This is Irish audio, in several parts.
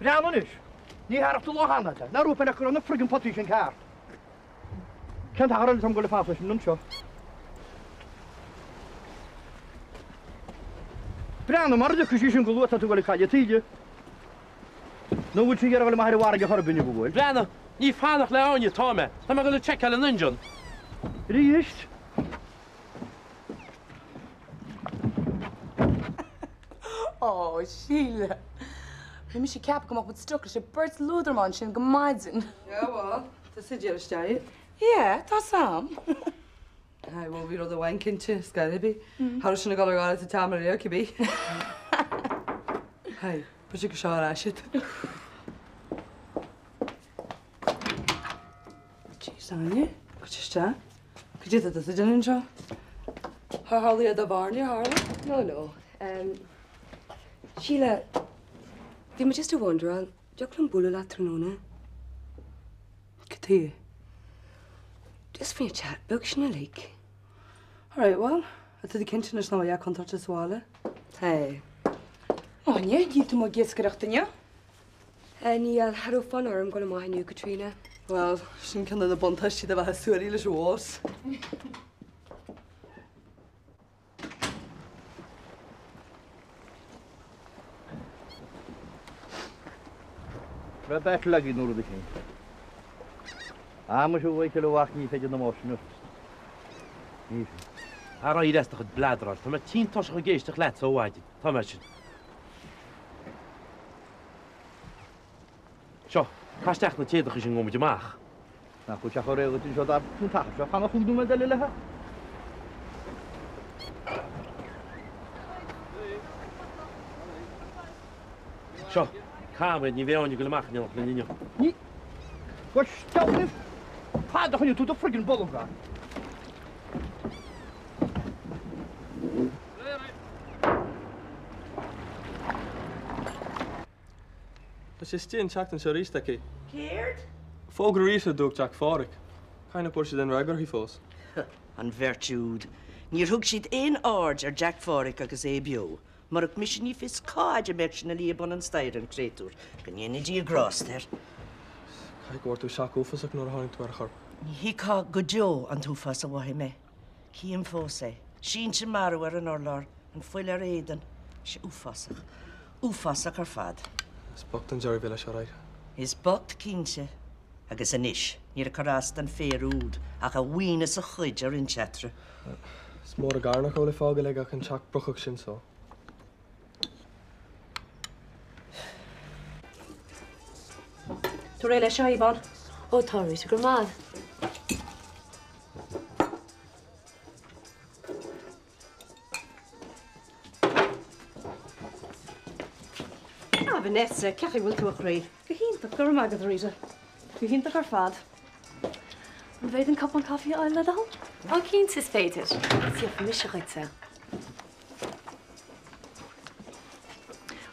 Breathnaigh anois. Ní thairfeadh tú lá cheana é. Nár dhúirt mé leat go raibh na friggin potaí sin ceart. Cén t-achar eile atá agam dul ag fanacht leis an anseo? Breathnaigh, mara dtiocfaidh sí sin go luath tá tú ag dul ag cailleadh taoille. Nó an bhfuil sí ag iarraidh dul amach ar an bhfarraige chor ar bith inniu, an bhfuil? Breathnaigh, ní fanacht le Áine atá mé. Tá mé ag dul ag seiceáil an engine. Arís? Ó, Síle. Bhí mise ag ceapadh go mbeadh muid stuck leis an beirt luadramán sin go maidin. Yeah, well, tá tú ag iarraidh isteach. Yeah, tá Sam. Aye, well, bhí rud amháin cinnte, scor ar bith. Cha raibh sin ag dul ar dhul sa tseomra aréir, cibé. Aye, b'fhéidir go seo ar ais iad. Jeez, Áine, goitse isteach. Cad é atá tusa ag déanamh anseo? Thar tharla iad a bhairne, tharla? No, no. Um, Síle, bhí mé just ag wonderáil, dtiocfadh liom bualadh leat tráthnóna? Cad chuige? Just faoin chat beag sin uilig. Alright, well, tá tú cinnte anois nach bhfuil aon chontúirt sa bhaile? Tá. Áine, níl tú amuigh ag iascaireacht inniu? Níl, cha raibh fonn orm dul amach inniu, Caitríona. Bhuel, sin ceann de na buntáistí de bheith ag suirí leis an bhás. Raibh battle agaibh nó rud eicínt. Ah, muise a Mhichael a mhac ní féidir na máistrí ort. Ní féidir. Ar éirigh as do chuid bladráil, tá mé tinn tuirseach ag éisteacht leatsa ó mhaidin. Tá mé sin. Seo, caith isteach na téadacha sin gabhfaidh muid amach. Nach bhfuil sé chomh réidh duit anseo dar an t-achar seo, fan chúig nóiméad eile léi. Seo, caith iad, ní bheidh Áine ag dul amach in éineacht linn inniu. Ní. Go steall Fad a choinnigh tú do friggin bolg ann. Tá sé istigh an tseachtain seo arís aici. Céard? Fógra arís a dúirt Jack Pháraic. Caithfidh nach bhfuair siad aon fhreagra uirthi fós. An bheirt úd. Níor thug siad aon aird ar Jack Pháraic agus é beo. Murach mise ní fios cá fhaid a mbeadh sé ina luí ag bun an staighre, an créatúr. Go ndéana Dia grásta air. Caithfidh go bhfuair tú seac uafásach nuair a tháinig tú ar a chorp. Ní thuigfeá go deo an t-uafás a mhothaigh mé. Cím fós é. Sínte marbh ar an urlár, an fuil ar a éadan. Sé uafásach. Uafásach ar fad. Is bocht an deireadh a bhí leis alright. Is bocht cinnte. Agus anois, níl ag cur as don phéire úd ach a mhaoin is a chuid a roinnt eatarthu. Is mór an gar nach raibh le fágáil aige ach an teach brocach sin so. Tú réidh leis seo, a Yvonne? Ó tá, Rita, go raibh maith. Ah, Vanessa, cén chaoi a bhfuil tú a chroí? Go hiontach, go raibh maith agat, Rita. Go hiontach ar fad. An bhféadfainn cupán caife a fháil le do thoil? Ó, cinnte is féidir. Is gheobhaidh mise dhuit é.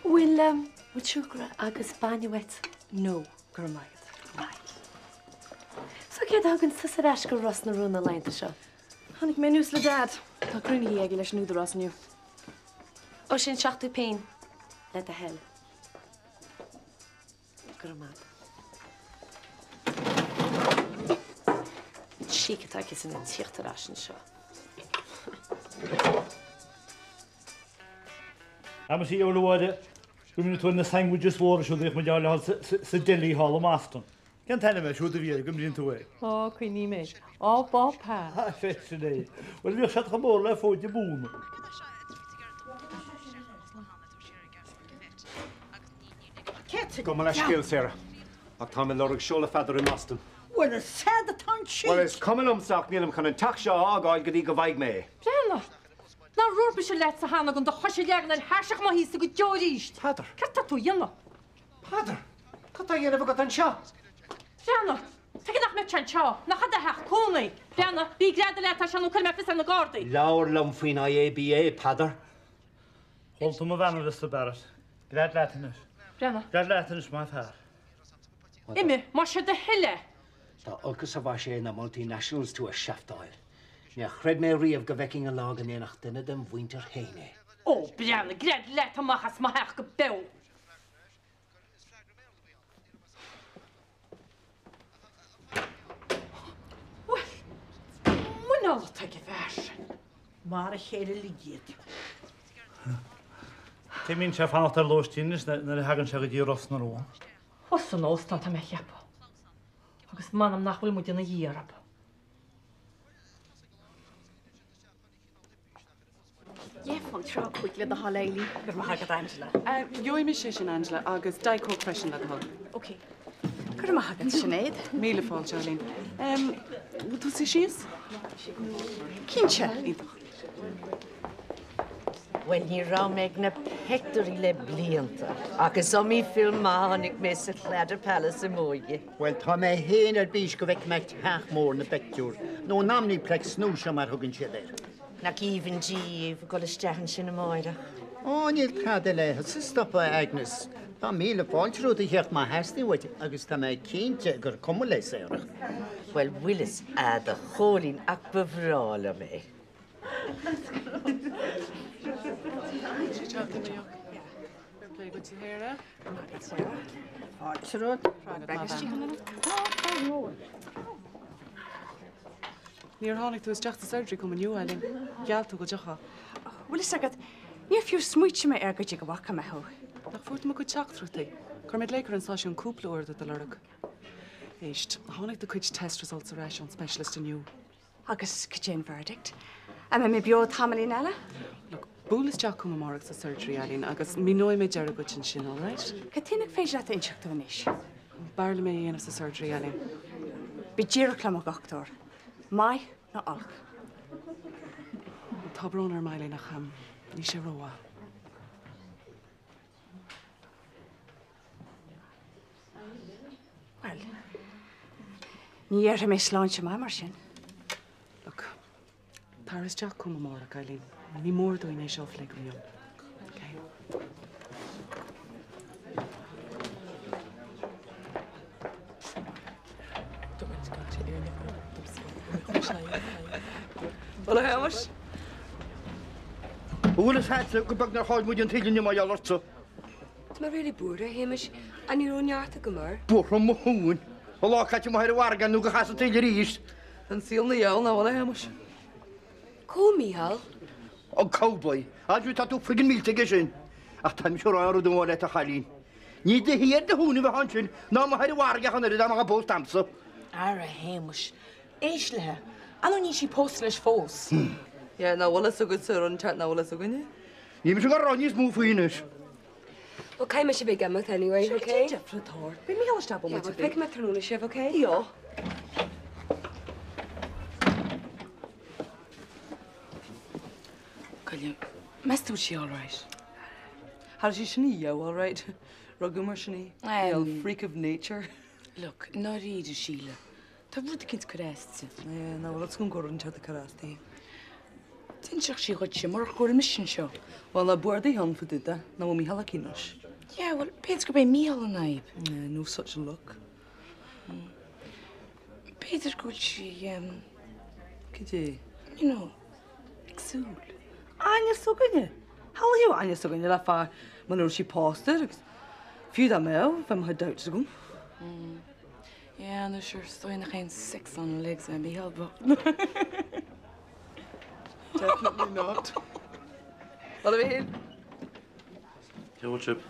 Bhfuil, bhfuil siúcra agus bainne uait? No, go raibh maith agat. Right. So céard a thugann tusa ar ais go Ros na Rún na laethanta seo? Tháinig mé anuas le Dad. Tá cruinnithe aige leis an Údarás inniu. Ó sin seachtú pingin, le do thoil. Go raibh maith. Cheek atá aici sin ag tíocht ar ais anseo. Amuigh sí ar uaire go mbíonn tú ar na sandwiches mhóra siúd a bhíodh muid á fháil sa deli thall i mBoston. Cén t-ainm é siúd a bhí air go mbríonn tú é? Ó, cuimhním air. Á, bá pá. Á, sé sin é. Bhuel, bhíodh siad chomh mór le fóide móna. Gabh mo leithscéal, Sarah, ach táim ag lorg seoladh Pheadair i mBoston. Bhuel, is ea atá an cheek. Bhuel, is cuma liomsa ach nílim chun an teach seo a fhágáil go dtí go bhfaighidh mé é. Breathnaigh! Nár dhúirt mise leatsa cheana gan do chois a leagan ar thairseach mo thíosa go deo arís? Peadar! Céard tá tú a dhéanamh? Peadar! Cad tá á dhéanamh agat anseo? Breathnaigh! Tuige nach mbeadh sé anseo? Nach é do theach cónaí? Breathnaigh! Bí ag greadadh leat as seo nó cuirfidh mé fios ar na Gardaí! Labhair liom faoin IABA, Peadar. Chuala tú mo bhean, a Mr. Barrett. Gread leat anois. Breathnaigh. Gread leat anois, maith an fear. Imigh, más é do thoil é. Dá olcas a mhaith sé na multinationals tú a shaftáil. Níor chreid mé riamh go bhfeicfinn an lá go ndéanfadh duine dem mhuintir féin é. Ó, Breathnaigh, gread leat amach as mo theach go beo. cineál atá ag an bhfear sin? Mar a chéile uilig iad. Cá mbíonn sé ag fanacht ar lóistín anois nuair a thagann sé go dtí Ros na Rún? Thuas san óstán, tá mé a cheapadh. Agus m'anam nach bhfuil muid ina dhiaidh orthu. Yeah, tráth 5 le do thoil Eileen. Go raibh maith agat Angela. Gheobhaidh mise é sin Angela agus Diet Coke freisin le do thoil. Ok. Go raibh maith agat Sinéad. Míle fáilte Eileen. Bhfuil tú suí síos? Cinnte. Iontach. Bhuel, ní raibh mé ag na peictiúirí le blianta, ach is iomaí film maith a chonaic mé sa Claddagh Palace i m'óige. Bhuel, tá mé féin ar bís go bhfeicfidh mé teach mór na bpeictiúr, nó an Omniplex nua seo mar thugann siad air. Nach aoibhinn daoibh ag dul isteach ansin amáireach? Ó, níl tada le thusa a stopadh, a Agnes. Tá míle fáilte romhat a theacht má theastaíonn uait agus tá mé cinnte gur cuma le Sarah. Bhuel, bhfuil fhios a'd, a Chóilín, ach ba bhreá liom é. Fáilte romhat. Níor tháinig tú isteach sa surgery chugam inniu, Eileen. Gheall tú go dtiocfá. Bhfuil fhios agat, níor fiú smaoitigh mé air go dtí go bhfaca mé thú. Nach bhfuair tú mo chuid teachtaireachtaí? Chuir mé glaoch ar an stáisiún cúpla uair do do lorg. Éist, tháinig do chuid test results ar ais ón specialist inniu. Agus cad é an verdict? An mbeidh mé beo tamaillín eile? Look, buail isteach chugam amárach sa surgery, Eileen, agus míneoidh mé deireadh duit ansin, all right? Cad chuige nach féidir leat a inseacht domh anois? B'fhearr liom é a dhéanamh sa surgery, Eileen. Bí díreach liom, a dhochtúir. Maith nó olc? Tá brón orm, Eileen, ach níl sé rómhaith. Bhuel, ní dhéarfaidh mé sláinte maith mar sin. Look, tar isteach chugam amárach, Eileen. Ní mór dúinn é seo a phlé go mion. Okay? Bhuel, a Shéamais. Bhfuil fhios a'dsa gur beag nár chaill muid an tuile inniu mar gheall ortsa. Tá mé really buartha, a Shéamais. An ní raibh neart agam air. Buartha mo thóin. An lá caite amuigh ar an bhfarraige nó gur chas an tuile arís. Tá an saol ina dhiabhal, nach bhfuil, a Shéamais? Cá bhfuil Mícheál? An cowboy. Aidhrí tá tú friggin millte aige sin. Ach tá mise ag rá rud amháin leat a chailín. Ní de shíor do thóin a bheith ansin ná amuigh ar an bhfarraige ach an oiread dá mbeifeá pósta a'msa. Ara, a Shéamais. Éist léi. Ar ndóigh níl sí pósta leis fós. Yeah, nach bhfuil fhios agatsa rud inteacht nach bhfuil fhios againne. Níl mise ag rá níos mó faoi anois. Well, caithfidh mise a bheith ag imeacht anyway, Sure, okay? cén difear atá ort? Beidh Mícheál isteach Yeah, bomaite well, beag. feicfidh mé tráthnóna sibh, okay? Yeah. Goile, meas tú bhfuil sí all right? Tá sí sin a dheabhail all right. Rugadh mar sin í. The old freak of nature. Look, i ndáiríre, Síle, Tá rud eicínt ag cur as di. Yeah, nach bhfuil fhios agam go raibh rud inteacht ag cur as di. D'inseodh sí dhuitse murach go bhfuil mise anseo. Bhuel, ná buair do cheann fá dtaobh de, nach bhfuil Mícheál aici anois. Yeah, bhuel, b'fhéidir gurb é Mícheál an fhadhb. Yeah, no such luck. B'fhéidir go bhfuil sí, em. Cad é? You know, ag súil. Áine s'againne! Tharla Áine s'againne le fear muna raibh sí pósta agus fiú dá mbeadh, bheadh mo chuid doubts agam. Yeah, no sure, is dóigh nach aon sex on legs é Mícheál bocht. Definitely not. Bhuel, a Mhichíl. Cé bhfuil sibh?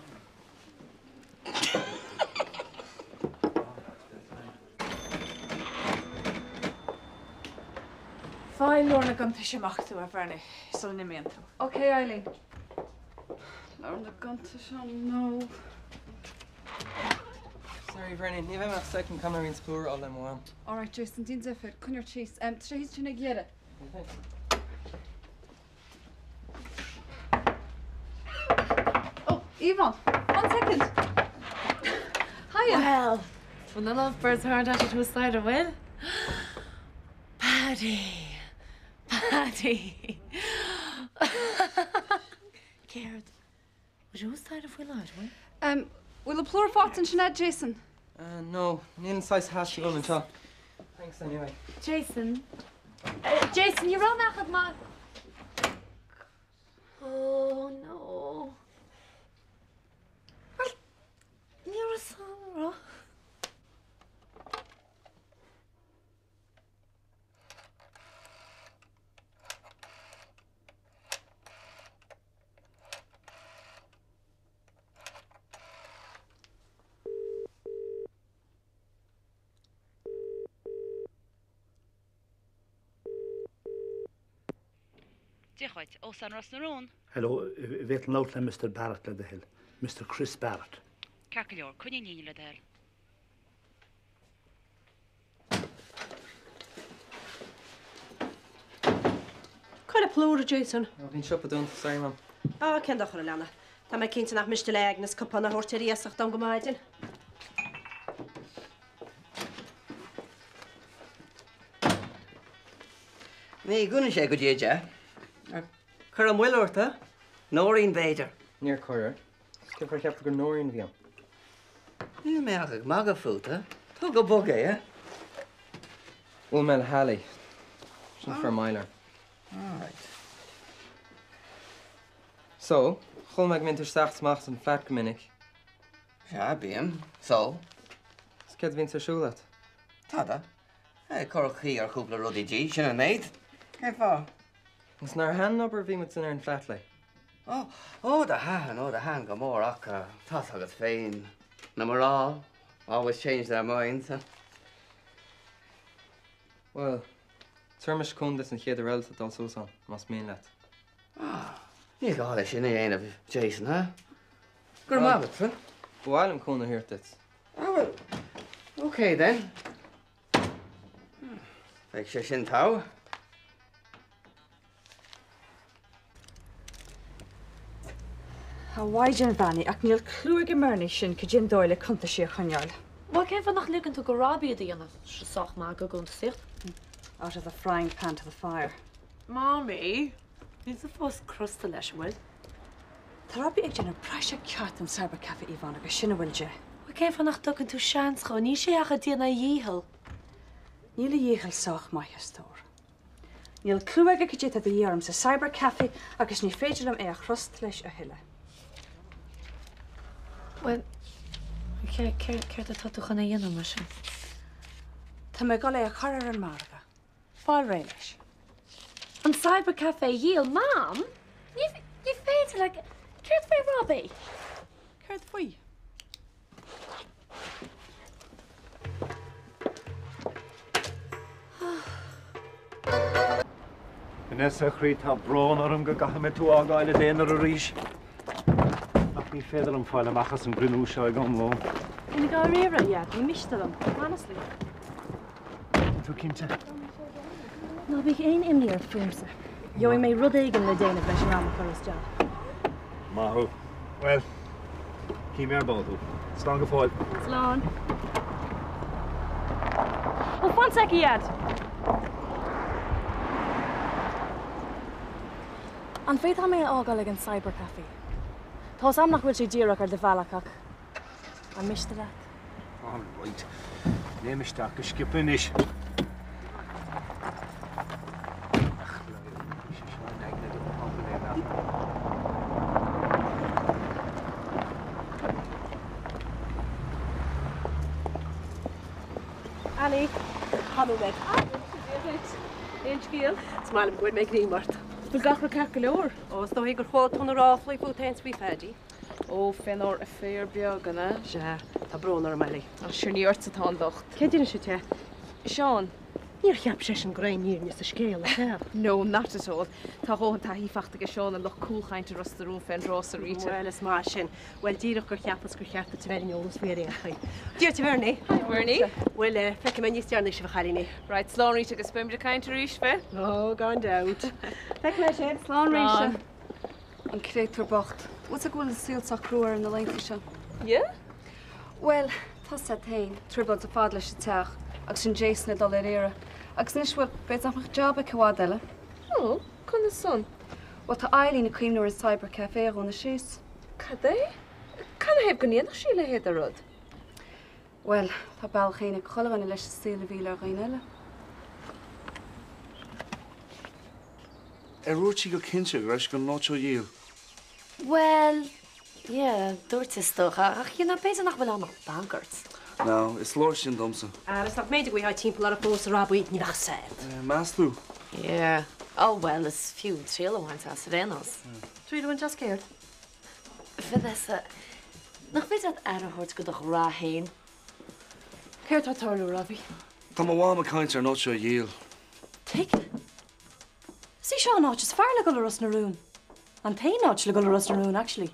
Faigh leabhar na gcuntas amach dom, a Bhernie, sula n-imíonn tú. Ok, Eileen. Leabhar na gcuntas, oh no. Sorry Bernie, ní bheidh mé ach soicind, caithfidh mé roinnt plúr a fháil le mo mham. Alright Jason, déan deifir, coinnigh ort síos. Tá sé thíos ansin ag dheireadh. Oh, Yvonne, one second. Hiya. Well, bhfuil na lovebirds thart at you side an bhfuil? Paddy, Paddy. Céard? Bhfuil tú sásta faoi láthair, bhfuil? Em, bhfuil an plúr faighte ansin a'd, Jason? Uh, no, níl an saghas a theastaigh uaim anseo. Thanks anyway. Jason. Uh, Jason, ní raibh mé ach ag maith. Oh, no. Well, ní raibh san Dia dhuit, Óstán Ros na Rún. Hello, bhféadfainn labhairt le Mister Barrett le do thoil? Mister Chris Barrett. Ceart go leor, coinnigh an líne le do thoil. Cá bhfuil an plúr, a Jason? Ó, bhí an siopa dúnta, sorry mam. Á, cén dochar a leana. Tá mé cinnte nach miste le Agnes cupán a thabhairt ar iasacht dom go maidin. Ní dhúnann sé go dtí a 10. Ar cuireadh moill ort, a? Nóirín, b'fhéidir? Níor cuireadh. Cén fáth ar cheap tú gur Nóirín a bhí ann? Níl mé ach ag magadh fút, a? Tóg go bog é, a? Bhuail mé le hAllie. Sin an fear mylar. Alright. So, chuala mé go mbíonn tú isteach is amach as an flat go minic. Sea, bím. So? Is céard a bhíonns ar siúl agat? Tada. Ag cur caoi ar chúpla rudaí di, sin an méid. Cén fáth? Agus nár thaitin an obair a bhí muid ar an flat léi? Ó, ó, do thaitin, ó, do thaitin go mór ach tá's agat féin, na mná, always change their minds. Bhuel, tabharfaidh mise cúnamh duit an chéad uair eile atá tú ag dul suas ann, más mian leat. Ah, ní gá leis sin a dhéanamh, Jason, ha? Go raibh maith agat. Ba mhaith liom cúnamh a thabhairt duit. Ah, well, okay then. Beidh sé sin togha. A Mhaighdean bheannaithe, ach níl clú ag an mBernie sin cad é an dóigh le cuntaisí a choinneáil. Bhuel, cén fáth nach ligeann tú go Robbie iad a dhéanamh? Tá sé sách maith go gcuntasaíocht. Out of the frying pan to the fire. Mamaí, níl tú fós crosta leis, an bhfuil? Tá Robbie ag déanamh praiseach ceart den cyber cafe Yvonne agus sin a bhfuil de. Bhuel, cén fáth nach dtugann tú seans dhó? Níl sé ach ag déanamh a dhícheall. Níl a dhícheall sách maith, a stór. Níl clú aige cad é atá de dhíth orm sa cyber cafe agus ní féidir liom é a thrust leis a thuilleadh. Bhuel, céard atá tú chun a dhéanamh mar sin? Tá mé ag dul é a chur ar an margadh. Fáil réidh leis. An cyber cafe a dhíol, Mam? Ní féidir le. Céard faoi Robbie? Céard faoi? Vanessa, a chroí, tá brón orm go gcaithfidh mé tú a fhágáil i d'aonar arís. Ach ní féidir liom fáil amach as an gcruinniú seo ag am lóin. I ndáiríre, yeah, ní miste liom, honestly. Tá tú cinnte? Ná bíodh aon imní ort fúmsa. Gheobhaidh mé rud éigin le déanamh leis an am a chur isteach. Maith thú. Bhuel, cífidh mé ar ball thú. Slán go fóill. Slán. Ó, fan sec, a Dhaid! An bhféadfá mé a fhágáil ag an cyber cafe? Tá 'fhios a'm nach bhfuil sé díreach ar do bhealach ach an miste leat? All right. Léim isteach go sciobtha anois. Ali, fan nóiméad. Aon scéal? Is maith liom go bhfuil mé ag dréim ort. Bhfuil gach rud ceart go leor? Ó, is dóigh gur chuala tú na ráflaí fút féin 's faoi Phaddy. Ó, fén affair beag, an ea? Sea, tá brón orm, Ali. Ach sure ní ortsa atá an locht. Cé d'inis duit é? Seán. Níor cheap seisean go raibh aon fhírinne sa scéal, ar cheap? No, not at all. Tá a dhóthain taithí fachta aige Seán ar lucht cúlchainte Ros na Rún fén dtráth so, Rita. Bhuel, is maith sin. Bhuel, díreach gur cheapas gur cheart duit a bheith ar an eolas faoi ar aon chaoi. Dia duit, a Bhernie. Hi, Bernie. Bhuel, eh, feicfidh mé níos deireanaí sibh, a chailíní. Right, slán Rita agus beimid ag caint arís, bheith? Oh, gan dabht. Feicfidh mé sibh. Slán, Rita. An créatúr bocht. Bhfuil 's agat go bhfuil an saol sách crua air na laethanta seo. Yeah? Bhuel, tá 's agat féin, trioblóid ar fad leis an teach agus sin Jason ag dul ar iarraidh. Agus anois, bhuel, b'fhéidir nach mbeadh job aici i bhfad eile. Ó, conas san? Bhuel, tá Eileen ag cuimhniú ar an cyber cafe a dhúnadh síos. Cad é? Canathaobh go ndéanfadh sí a leithéid de rud? Bhuel, tá bealach féin ag chuile dhuine leis an saol a mhilleadh ar dhaoine eile. Ar dhúirt sí go cinnte go raibh sí chun an áit seo a dhíol? Bhuel, yeah, dúirt is dócha, ach you know, b'fhéidir nach bhfuil ann ach bagairt. No, is leor sin domsa. Agus nach mb'fhéidir go bhfaighfeá timpeall orthu fós, a Robbie, ní bheadh sad. Meas tú? Yeah. Oh well, is fiú triail a bhaint as ar aon nós. Triail a bhaint as céard? Vanessa, nach féidir leat aire a thabhairt go do ghrá féin? Céard tá ag tarlú, Robbie? Tá mo mham ag caint ar an áit seo a dhíol. Tuige? Is í seo an áit is fearr le dul i Ros na Rún. An t-aon áit le dul i Ros na Rún, actually.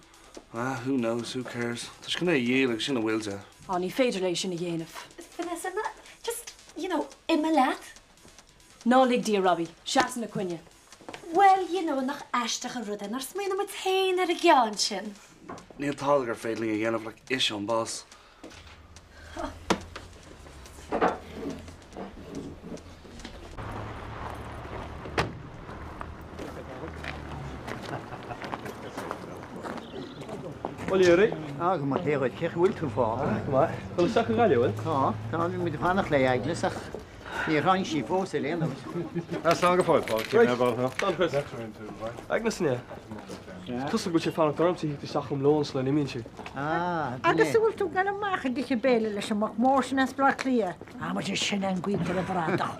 Ah, who knows, who cares. Tá sé chun é a dhíol agus sin a bhfuil de. Á, ní féidir léi sin a dhéanamh. Vanessa, ná, just, you know, imigh leat. Ná lig di, a Robbie. Seas ina coinne. Bhuel, you know, nach aisteach an rud é nár smaoinigh muid féin ar an gceann sin. Níl tada gur féidir linn a dhéanamh, like, ise an boss. Bhuel, Yuri. Á, go maith dhuit, cén chaoi a bhfuil tú fá? Go maith. Dul isteach go Gaillimh, bhfuil? Tá, tá, bhí muid ag fanacht le Agnes ach níor tháinig sí fós ar aon nós. Ah, slán go fóill, Paul. Slán, Chris. Agnes, an ea? Cosúil go bhfuil sí ag fanacht ormsa a thíocht isteach um lón sula n-imíonn sí. Ah, Agus an bhfuil tú ag dul amach ag ithe béile leis an mboc mór sin as Baile Átha Cliath? Ah, muise sin an gaoth ar an bhradach.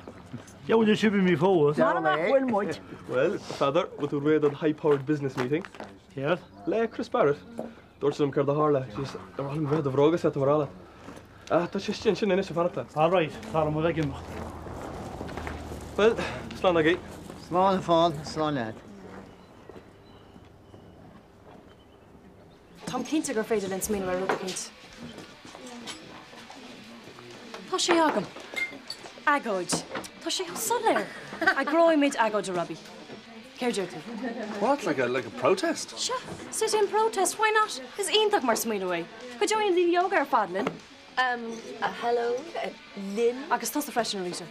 Dheabhail sibh mé fós. M'anam nach bhfuil muid. Bhuel, a Pheadair, bhfuil tú réidh don high powered business meeting? Céard? Le Chris Barrett. Dúirt sé liom céard a tharla. Jeez, ar mhaith liom bheith i do bhróga sa tá mar leat. Ah, tá sé istigh ansin anois ag fanacht leat. All right, tá orm a bheith ag imeacht. Bhuel, slán agaibh. Slán a Phól, slán leat. Táim cinnte gur féidir linn smaoineamh ar rud eicínt. Tá sé agam. Agóid. Tá sé chomh soiléir. Eagróimid agóid, a Robbie. Céard deir tú? What, like a, like a protest? Sea, sit-in protest, why not? Is iontach mar smaoineamh é. Cuideoidh na daoine óga ar fad linn. Um, hello, linn. Agus tusa freisin, a Rita.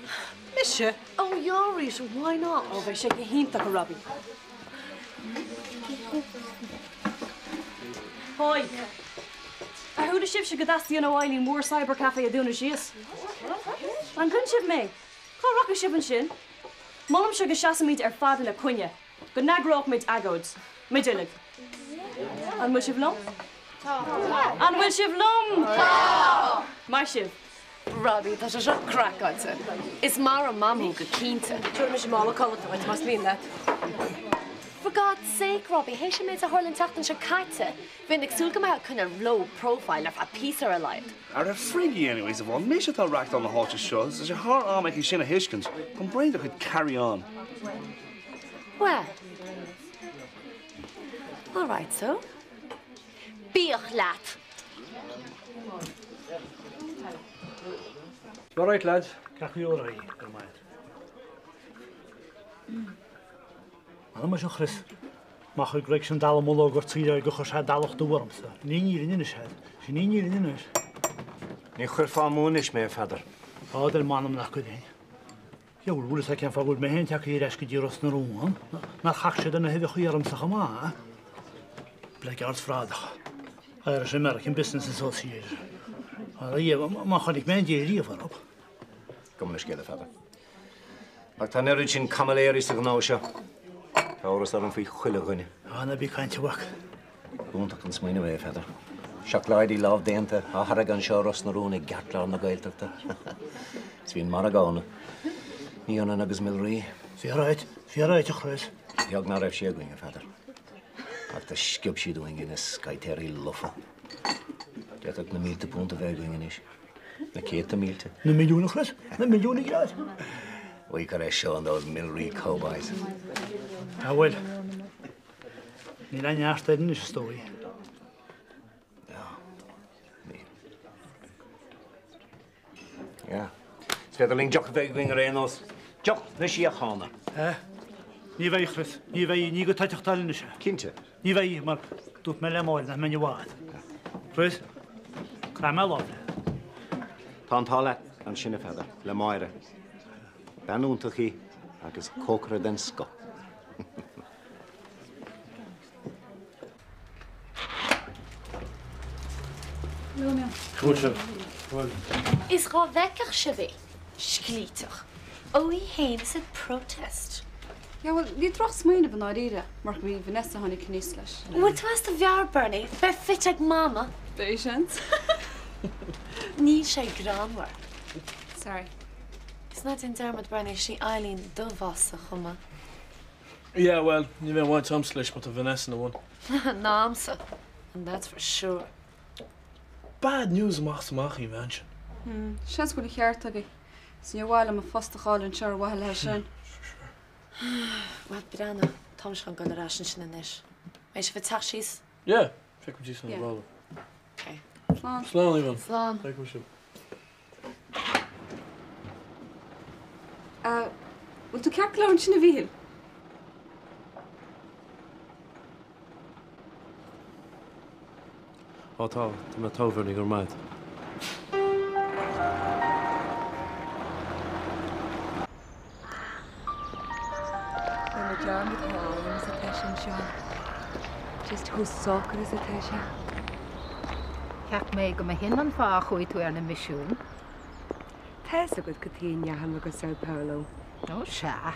Mise? Oh yeah, Rita, why not? Ó, bheadh sé go hiontach, a Robbie. Haigh. Ar chuala sibhse go dteastaíonn ó Eileen Mhór Cyber Café a dúnadh síos? An gcluin sibh mé? Cá rachaidh sibh ansin? Molaimse go seasfaimid ar fad ina coinne, go n-eagróimid agóid. Muid uilig. An bhfuil sibh liom? Tá. An bhfuil sibh liom? Tá! Maith sibh. Robbie, tá sé seo craiceáilte. Is maith an mam thú go cinnte. Tabharfaidh mise mála codlata dhuit más mian leat. For God's sake, Robbie, théis an méid a tharla an tseachtain seo caite, bheinn ag súil go mbeifeá ag coinneáil low profile ar feadh píosa ar a laghad. Ara frig í anyways, a Bhán. Mise atá ag reachtáil na háite seo, tá sé thar am aici sin a thuiscint. Táim bréan dá cuid carry on. Well. All right so. Bíodh leat! All right lads. Ceart go leor a go raibh maith agat. M'anam a Chris. Má chuir Greg sin dallamullóg ort sa dheireadh gur chuir sé dallach dubh ormsa. Ní an fhírinne anois é. Sin í an fhírinne anois. Ní chuirfeá amú anois mé, a Pheadair. Á, ar m'anam nach gcuirfinn. Dheabhail, bhfuil fhios agat cén fáth go bhfuil mé féin tagtha ar ais go dtí Ros na Rún? Nár chac siad ar na huibheacha ormsa chomh maith? Blackguards bhradacha. Irish American Business Association. Á, a Dhia, má chonaic mé an dé riamh orthu. Gabh mo leithscéal, a Pheadair. Ach tá an oiread sin caimiléirí sa ghnó seo. Tá amhras orm faoi chuile dhuine. Á, ná bí ag caint, a mhac. B'iontach an smaoineamh é, a Pheadair. Seacláidí lámhdéanta á tháirgeadh anseo i Ros na Rún i gceartlár na Gaeltachta. Is bhí an margadh ann. Ní hionann agus Milree. Fíor ráite, fíor ráite, a Chris. Beag ná raibh sí againn, a Pheadair. Ach do sciob siad uainn í, na sceithéirí lofa. D'fhéadfadh na mílte punt a bheith againn anois. Na céadta mílte. Na milliúin, a Chris. Na milliúin i gceart. We could have shown those Milree cowboys. Ah bhuel. Níl aon neart air anois, is dóigh. Níl. Yeah. Is féidir linn deoch a bheith againn ar aon nós. Deoch na síochána. Eh? Ní bheidh, a Chris. Ní bheidh. Ní go toiteach dul anois é. Cinnte. Ní bheidh, mar dúirt mé le Máire nach mbeinn i bhfad. Chris, caithfidh mé lámh léi. Tá an t-ádh leat ansin, a Pheadair, le Máire. Bean iontach í agus cócaire den scoth. Is dhá bhfeicfeadh sibh í, sclíteach. Ó í fhéin is ag protest. Yeah, bhuel, ní drochsmaoineamh i ndáiríre, murach gurb í Vanessa a tháinig aníos leis. An bhfuil tú as do mheabhair, Bernie? Beidh fit ag Mama. Beidh, seans. Níl sé greannmhar. Sorry. Is ná déan dearmad, Bernie, is í Eileen do bhoss chomh maith. Yeah, bhuel, ní bheidh aon bhaint agamsa leis má tá Vanessa ina bhun. Ná a'msa, and that's for sure. Bad news amach is amach í an bhean sin. Hmm, seans go bhfuil an ceart agaibh. Is níor mhaith liom mo phost a chailleadh anseo ar mhaithe léi sin. Bhuel, breathnaigh, táimse chun dul ar ais ansin anois. Beidh sibh ag teacht síos? Yeah, feicfimid síos an bhalla. Ok. Slán. Slán, Yvonne. Slán. Feicfimid sibh. Bhfuil tú ceart go leor ansin a Mhíchíl? Ó tá, tá mé togha, go raibh maith agat. Rinne mé dearmad chomh álainn is atá sé anseo. Just chomh socair is atá sé. Cheap mé go mba shin an fáth a chuaigh tú ar na misiúin. Tá fhios agat cad chuige a ndeachaigh mé go São Paulo. Ó sea.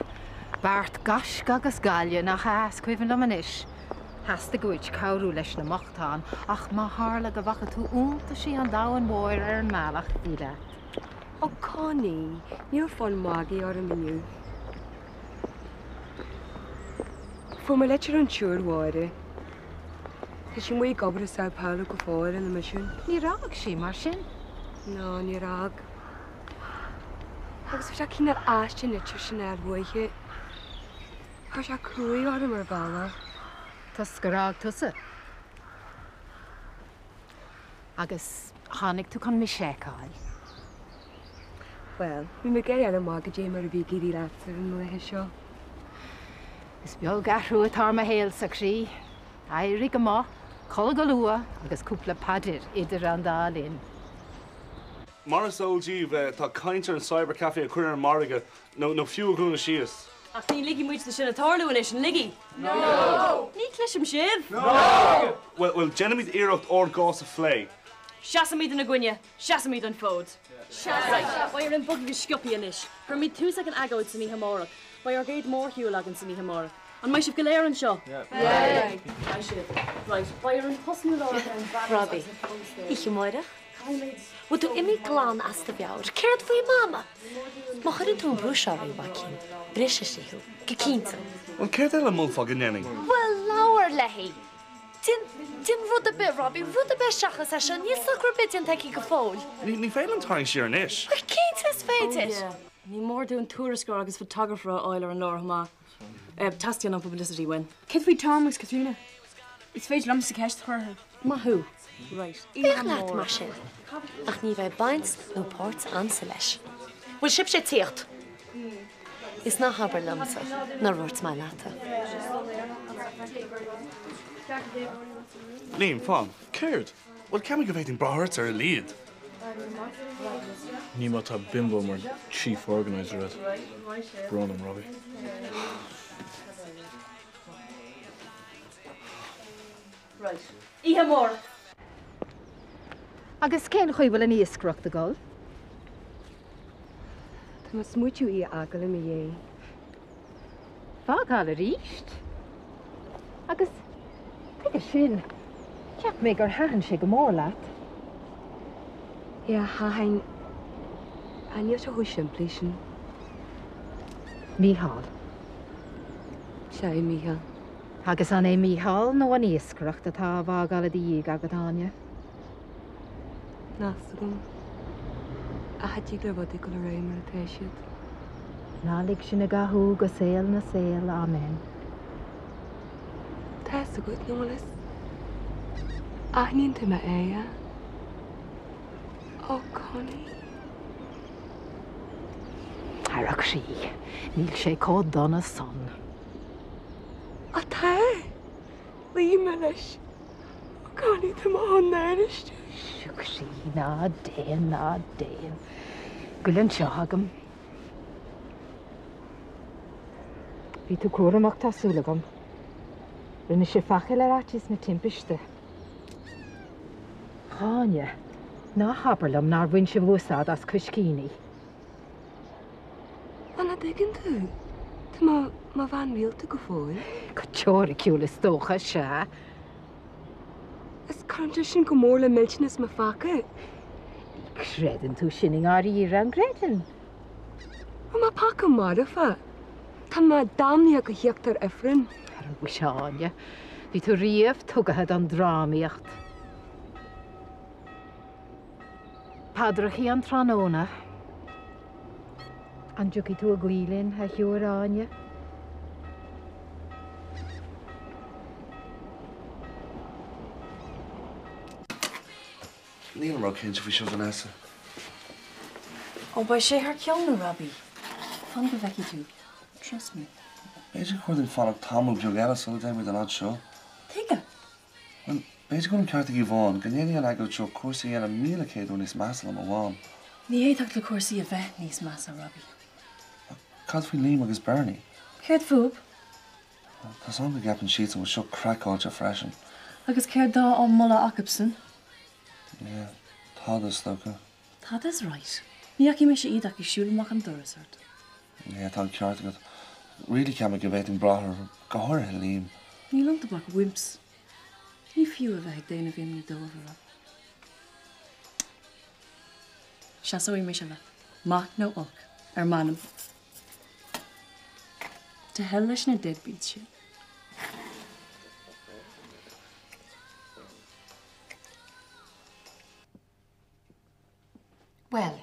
Beart gaisce agus gaile, nach ea, is cuimhin liom anois. Theastaigh uait cabhrú leis na mbochtáin, ach má tharla go bhfaca tú iontaisí an domhain mhóir ar an mbealach, bí leat. Ó Connie, níl fonn magaidh orm inniu. Fuair mé litir ón tSiúr Mháire. Tá sí amuigh ag obair i São Paulo go fóill ar na misiúin. Níor fhág sí, mar sin? No, níor fhág. Agus bhí sé cineál aisteach an litir sin a fháil uaithi. Chuir sé cumhaidh orm ar bhealach. Toisc gur fhág tusa. Agus tháinig tú chun mise a fheiceáil. Bhuel, bhí mé ag iarraidh fháil amach goidé mar a bhí ag éirí leatsa ar an laethe seo. Is beag athrú atá ar mo shaolsa, a chroí. Éirí go moch, codladh go luath agus cúpla paidir idir an dá linn. Mar is eol daoibh, tá caint ar an Cyber Café a chur ar an margadh, nó fiú a dhúnadh síos. Ach ní ligfidh muid do sin a tarlú anois, an ligfidh? No! Ní chloisim sibh! No! Bhuel, bhuel, déanfaimid iarracht ár gcás a phlé. Seasfaimid ina gcoinne, seasfaimid an fód. Right, beidh orainn bogadh go sciobtha anois. Cuirfimid tús ag an agóid san oíche amárach. Beidh ár gcéad mórshiúl againn san oíche amárach. An mbeidh sibh go léir anseo? Beidh! Beidh sibh. Right, beidh orainn tosnú láithreach ar an bhfearas Robbie, agus na póstaeir. oíche amárach? Caithfimid. Bhfuil tú imithe glan as do mheabhair? Céard faoi Mama? Má chuireann tú an brú seo uirthi, a mhaicín, brisfidh sí thú. Go cinnte. Bhuel, céard eile a mholfá go ndéanfainn? Bhuel, labhair léi! Déan, déan rud ar bith, Robbie, rud ar bith seachas é seo. Níl socrú ar bith déanta aici go fóill. Ní, ní féidir liom tarraingt siar anois. Bhuel, cinnte is féidir! Oh yeah. Ní mór dúinn tuairisceoir agus photographer a fháil ar an láthair chomh maith. Teastaíonn an publicity uainn. Céard faoi Tom agus Caitríona? Is féidir liomsa ceist a chur orthu. Maith thú. Right. Féach leat mar sin. Ach ní bheidh baint nó páirt a'msa leis. Bhfuil sibhse ag tíocht? Is ná habair liomsa nár dhúirt mé leat é. Liam, fan. Céard? Bhuel, ceapaim go bhféadfainn brath ort ar a laghad. Ní má tá bimbo mar chief organiser agat. Brón orm, Robbie. Right. Oíche amárach. Agus cén chaoi bhfuil an iascaireacht ag dul? Tá mé ag smaoitiú í a fhágáil i mo dhiaidh. Fágáil arís? Agus tuige sin? Cheap mé gur thaitin sé go mór leat. Yeah, thaitin. Ach níl sé chomh simplí sin. Mícheál. Sea, Mícheál. Agus an é Mícheál nó an iascaireacht atá á bhfágáil i do dhiaidh agat, Áine? Níl a fhios agam. Ach cha dtig le rudaí dul ar aghaidh mar atá siad. Ná lig sinn i gcathú go saol na saol. Amen. Tá fhios agat, nach bhfuil fhios? Aithníonn tú m'aghaidh, a? Ó, Connie. Ara a chroí, níl sé chomh dona san. Á tá! Luigh mé leis. Ó Connie, tá mé chun náire istigh. A chroí, ná déan, ná déan. Goil anseo agam. Bhí tú cúramach, tá súil agam. Rinne sibh faichill ar fhaitíos na timpiste. A Áine, ná habair liom nár bhain sibh úsáid as coiscíní. An dtuigeann tú? Tá mé i mo bhean rialta go fóill. Go teoiriciúil is dócha, sea. Is cuireann sé sin go mór le millteanas mo pheaca. Ní chreideann tú sin i ndáiríre, an gcreideann? Tá mo pheaca marfa. Tá mé damnaithe go híochtar Ifrinn. Ara mhuise, a Áine, bhí tú riamh tugtha don drámaíocht. Paidreachaí an tráthnóna. An dtiocfaidh tú a guí linn, a Shiúr Áine? Nílim ró-chinnte faoi seo, Vanessa. Ó, beidh sé thar cionn, a Robbie. Fan go bhfeicfidh tú. Trust me. B'fhéidir gur chóir dúinn fanacht tamall beag eile sula dtéimid an fhad seo. Tuige? Bhuel, b'fhéidir go bhfuil an ceart ag Yvonne, go ndéanfaidh an agóid seo cúrsaí a dhéanamh 1,100 uair níos measa liom, a Mham. Ní fhéadfadh le cúrsaí a bheith níos measa, Robbie. Ach cad faoi Liam agus Bernie? Céard fúthu? Tá's agam go gceapann siadsan go bhfuil seo craiceáilte freisin. Agus céard tá á moladh acubsan? Yeah, tada is dócha. Tada is right. Ní fhaca mise iad ach ag siúl amach an doras ort. Yeah, tá an ceart agat. Really ceapaim go bhféadfainn brath orthu, go háirithe Liam. Níl iontu ach wimps. Ní fiú a bheith ag déanamh imní dóibh, a Rob. Seasóidh mise leat, maith nó olc, ar m'anam. To hell leis na deadbeats sin. Bhuel,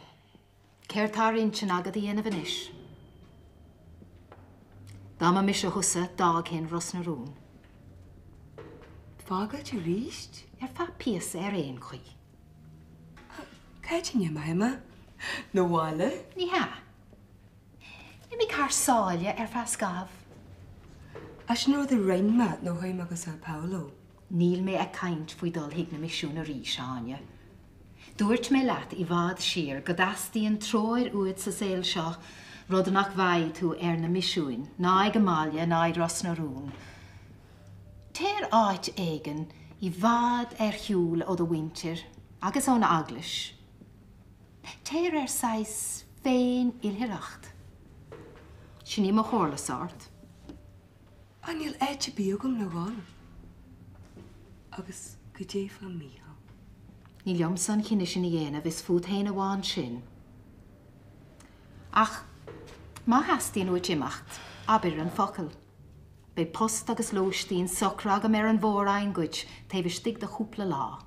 céard tá ar intinn agat a dhéanamh anois? Dá mba mise thusa, d'fhágfainn Ros na Rún. Fágáilt arís? Ar feadh píosa ar aon chaoi. Cá háit a n-imeoidh mé? 'Na bhaile? Ní hea. Imigh thar sáile ar feadh scaithimh. Á sin rud a rinne mé nuair a chuaigh mé go São Paulo. Níl mé ag caint faoi dul chuig na misiúin arís, a Áine. Dúirt mé leat i bhfad siar go dteastaíonn treoir uait sa saol seo, rud nach bhfaighidh tú ar na misiúin, ná ag an mbaile, ná i Ros na Rún. Téir áit éigin i bhfad ar shiúl ó do mhuintir agus ón eaglais. Téir ar saghas féin-oilithreacht. Sin í mo chomhairlesa ort. Á níl áit ar bith agam le dhul. Agus goidé fá Mícheál? Ní liomsa an cinneadh sin a dhéanamh, is fút fhéin amháin sin. Ach má theastaíonn uait imeacht, abair an focal. Beidh post agus lóistín socraithe agam ar an Mhór-Roinn dhuit taobh istigh de chúpla lá.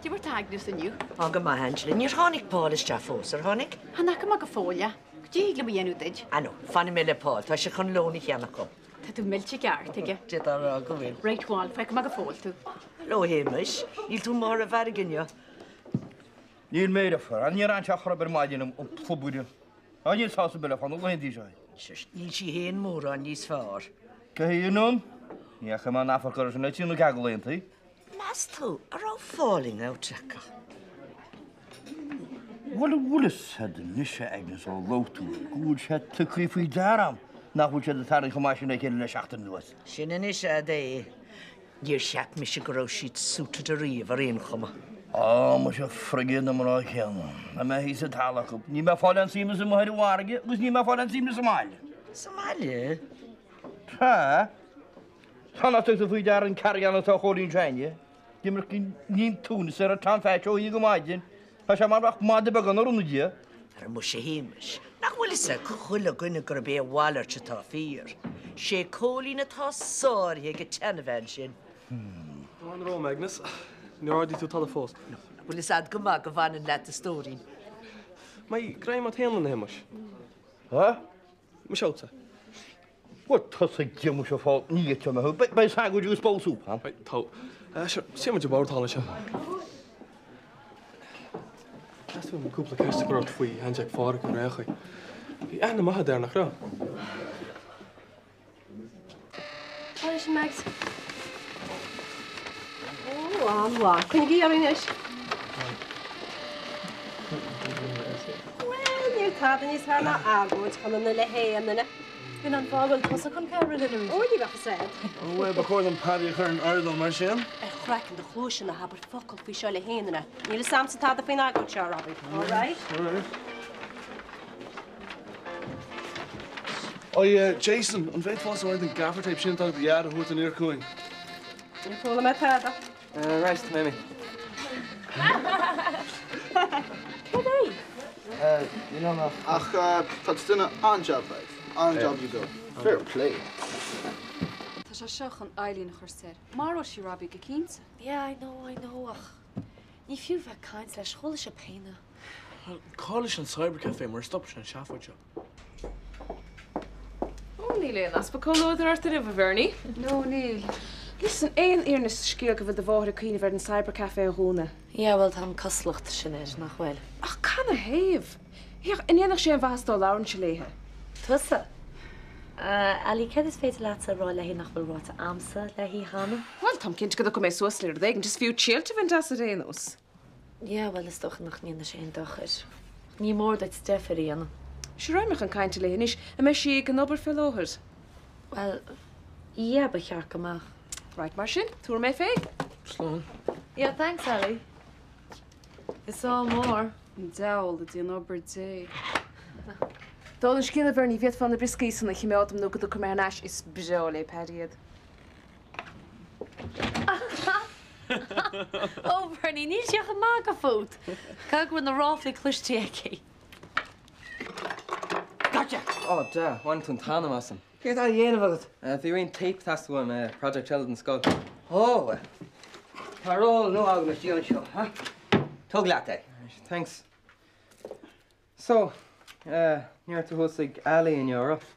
Cad é mar tá Agnes inniu? Á go maith, Angela. Níor tháinig Paul isteach fós, ar tháinig? Chan fhaca mé go fóill é. Cad é a thig liom a dhéanamh duit? Ah no, fanfaidh mé le Paul. Tá sé chun lón a cheannach dhom. Tá tú millte ceart aige. D'fhéadfá a rá go bhfuil. Right, bhal, fágfaidh mé go fóill tú. Hello, a Shéamais. Níl tú amuigh ar an bhfarraige inniu. Níl mé a fhear. Níor fhan sé chor ar bith ar maidin an plobaire. Á níl sásamh ar bith le fáil na laethanta seo. Níl sí fhéin mórán níos fearr. Cé hí anonn? Ní fhaca mé an amharc uirthi sin le trí nó ceathair de laethanta. Meas tú an raibh falling out acu? Bhuel, an bhfuil fhios a'd anois, a Agnes, ó labhair tú, go bhfuil sé tugtha faoi deara a'm nach bhfuil siad ag tarraingt chomh maith sin le chéile le seachtain anuas. Sin anois a'd é. Níor cheap mise go raibh siad suited ariamh ar aon chuma. Á, muise froige na mná céanna. Dá mbeinn thíos sa talamh acu. Ní mbeadh fáil aon suaimhneas amuigh ar an bhfarraige agus ní mbeadh fáil aon suaimhneas sa mbaile. Sa mbaile? Tá. Tá nach dtugtar faoi deara an carry on atá Chóilín s'againne. D'imir an t-iontas ar an Tom Phatch ó oíche go maidin. Tá sé mar bheadh madadh beag ann ar Dia. Ara muise a Shéamais, nach bhfuil fhios ag chuile dhuine gurb é a mhalairt atá fíor. Sé Cóilín atá sáraithe ag an tseanbhean sin. An raibh, Agnes? Níor ardaigh tú tada fós. Nach bhfuil fhios a'd go maith go bhfanann leat a stóirín. Mbeidh greim a't fhéin a Shéamais. Ha? Muise a'dsa. Bhuel, tusa ag déanamh seo fá ní fheictear mé thú. Beidh sandwich agus bowl soup ann. Tá. Sure, suífidh muid ag bord thall anseo. Theastaigh uaim cúpla ceist a chur ort faoi Shean-Jeaic Phádhraic ar aon chaoi. Bhí aithne maith a'd air, nach raibh? Tá leis an Mags. Ó, an-mhaith. Coinnigí orainn anois. Bhuel, níl tada níos fearr ná agóid chun an uile haon duine. B'in an fáth a bhfuil tusa chun cabhrú linn arís. Ó, ní bheadh fhios a'd. Bhuel, ba chóir dom Paddy a chur in airdeall mar sin. Ar chraiceann do chluaise ná habair focal faoi seo le haon duine. Níl fhios a'msa tada faoin agóid seo, Robbie. All right? All right. Oi, Jason, an bhféadfása roinnt den gaffer tape sin atá ag do dhaid a thabhairt aniar chugainn? Níor chuala mé tada. Right, tá mé. Cad é? Níl ann ach. Ach tá tú ag déanamh an-jab, Mheaig. An-jab you do. Fair play. Tá sé seo chun Eileen a chur soir. Maróidh sí Robbie go cinnte. Yeah, I know, I know, ach ní fiú bheith ag caint leis, chuala sé péine. Cá leis an cybercafé mar stop sé an seafóid seo. Ó, níl aon easpa comhluadair ort inniu, a Bhernie. No, níl. Listen, aon fhírinne sa scéal go bhfuil do mháthair ag cuimhneamh ar an cybercafé a dhúnadh? Yeah, bhuel, tá an cosúlacht sin air, nach bhfuil? Ach canathaobh? Féach, an ndéanfadh sé aon mhaitheas dá labhróinnse léithe? Tusa? Ali, céard is féidir leatsa a rá léi nach bhfuil ráite a'msa léi cheana? Bhuel, táim cinnte go dtiocfaidh mé suas le rud éigin, is fiú triail a bhaint as ar aon nós. Yeah, bhuel, is dócha nach ndéanfaidh sé aon dochar. Ní mór duit deifir a dhéanamh. Sure, raghaidh mé chun cainte léi anois. An mbeidh sí ag an obair fé láthair? Bhuel, yeah, ba cheart go mbeadh. Right, mar sin, tabharfaidh mé fé. Slán. Yeah, thanks, Ali. Is ádh mór. An diabhal ag déanamh obair Dé. Dála an scéil, a Bhernie, bhféadfá na brioscaí san a chimeád dom nó go dtiocfaidh mé thar n-ais, is breá le Paddy iad. Ó, Bernie, níl sí ach ag magadh fút. Caithfidh go bhfuil na ráflaí cloiste aici. Gotcha! Ó, Dia, bhain tú an t-anam asam. Céard tá á dhéanamh agat? Bhí roinnt tape ag teastáil uaim, project eile don scoil. Ó, bhuel. Tá roll nua agam istigh anseo, ha? Tóg leat é. Thanks. So, ní raibh tú thuas ag Ali inniu, an raibh?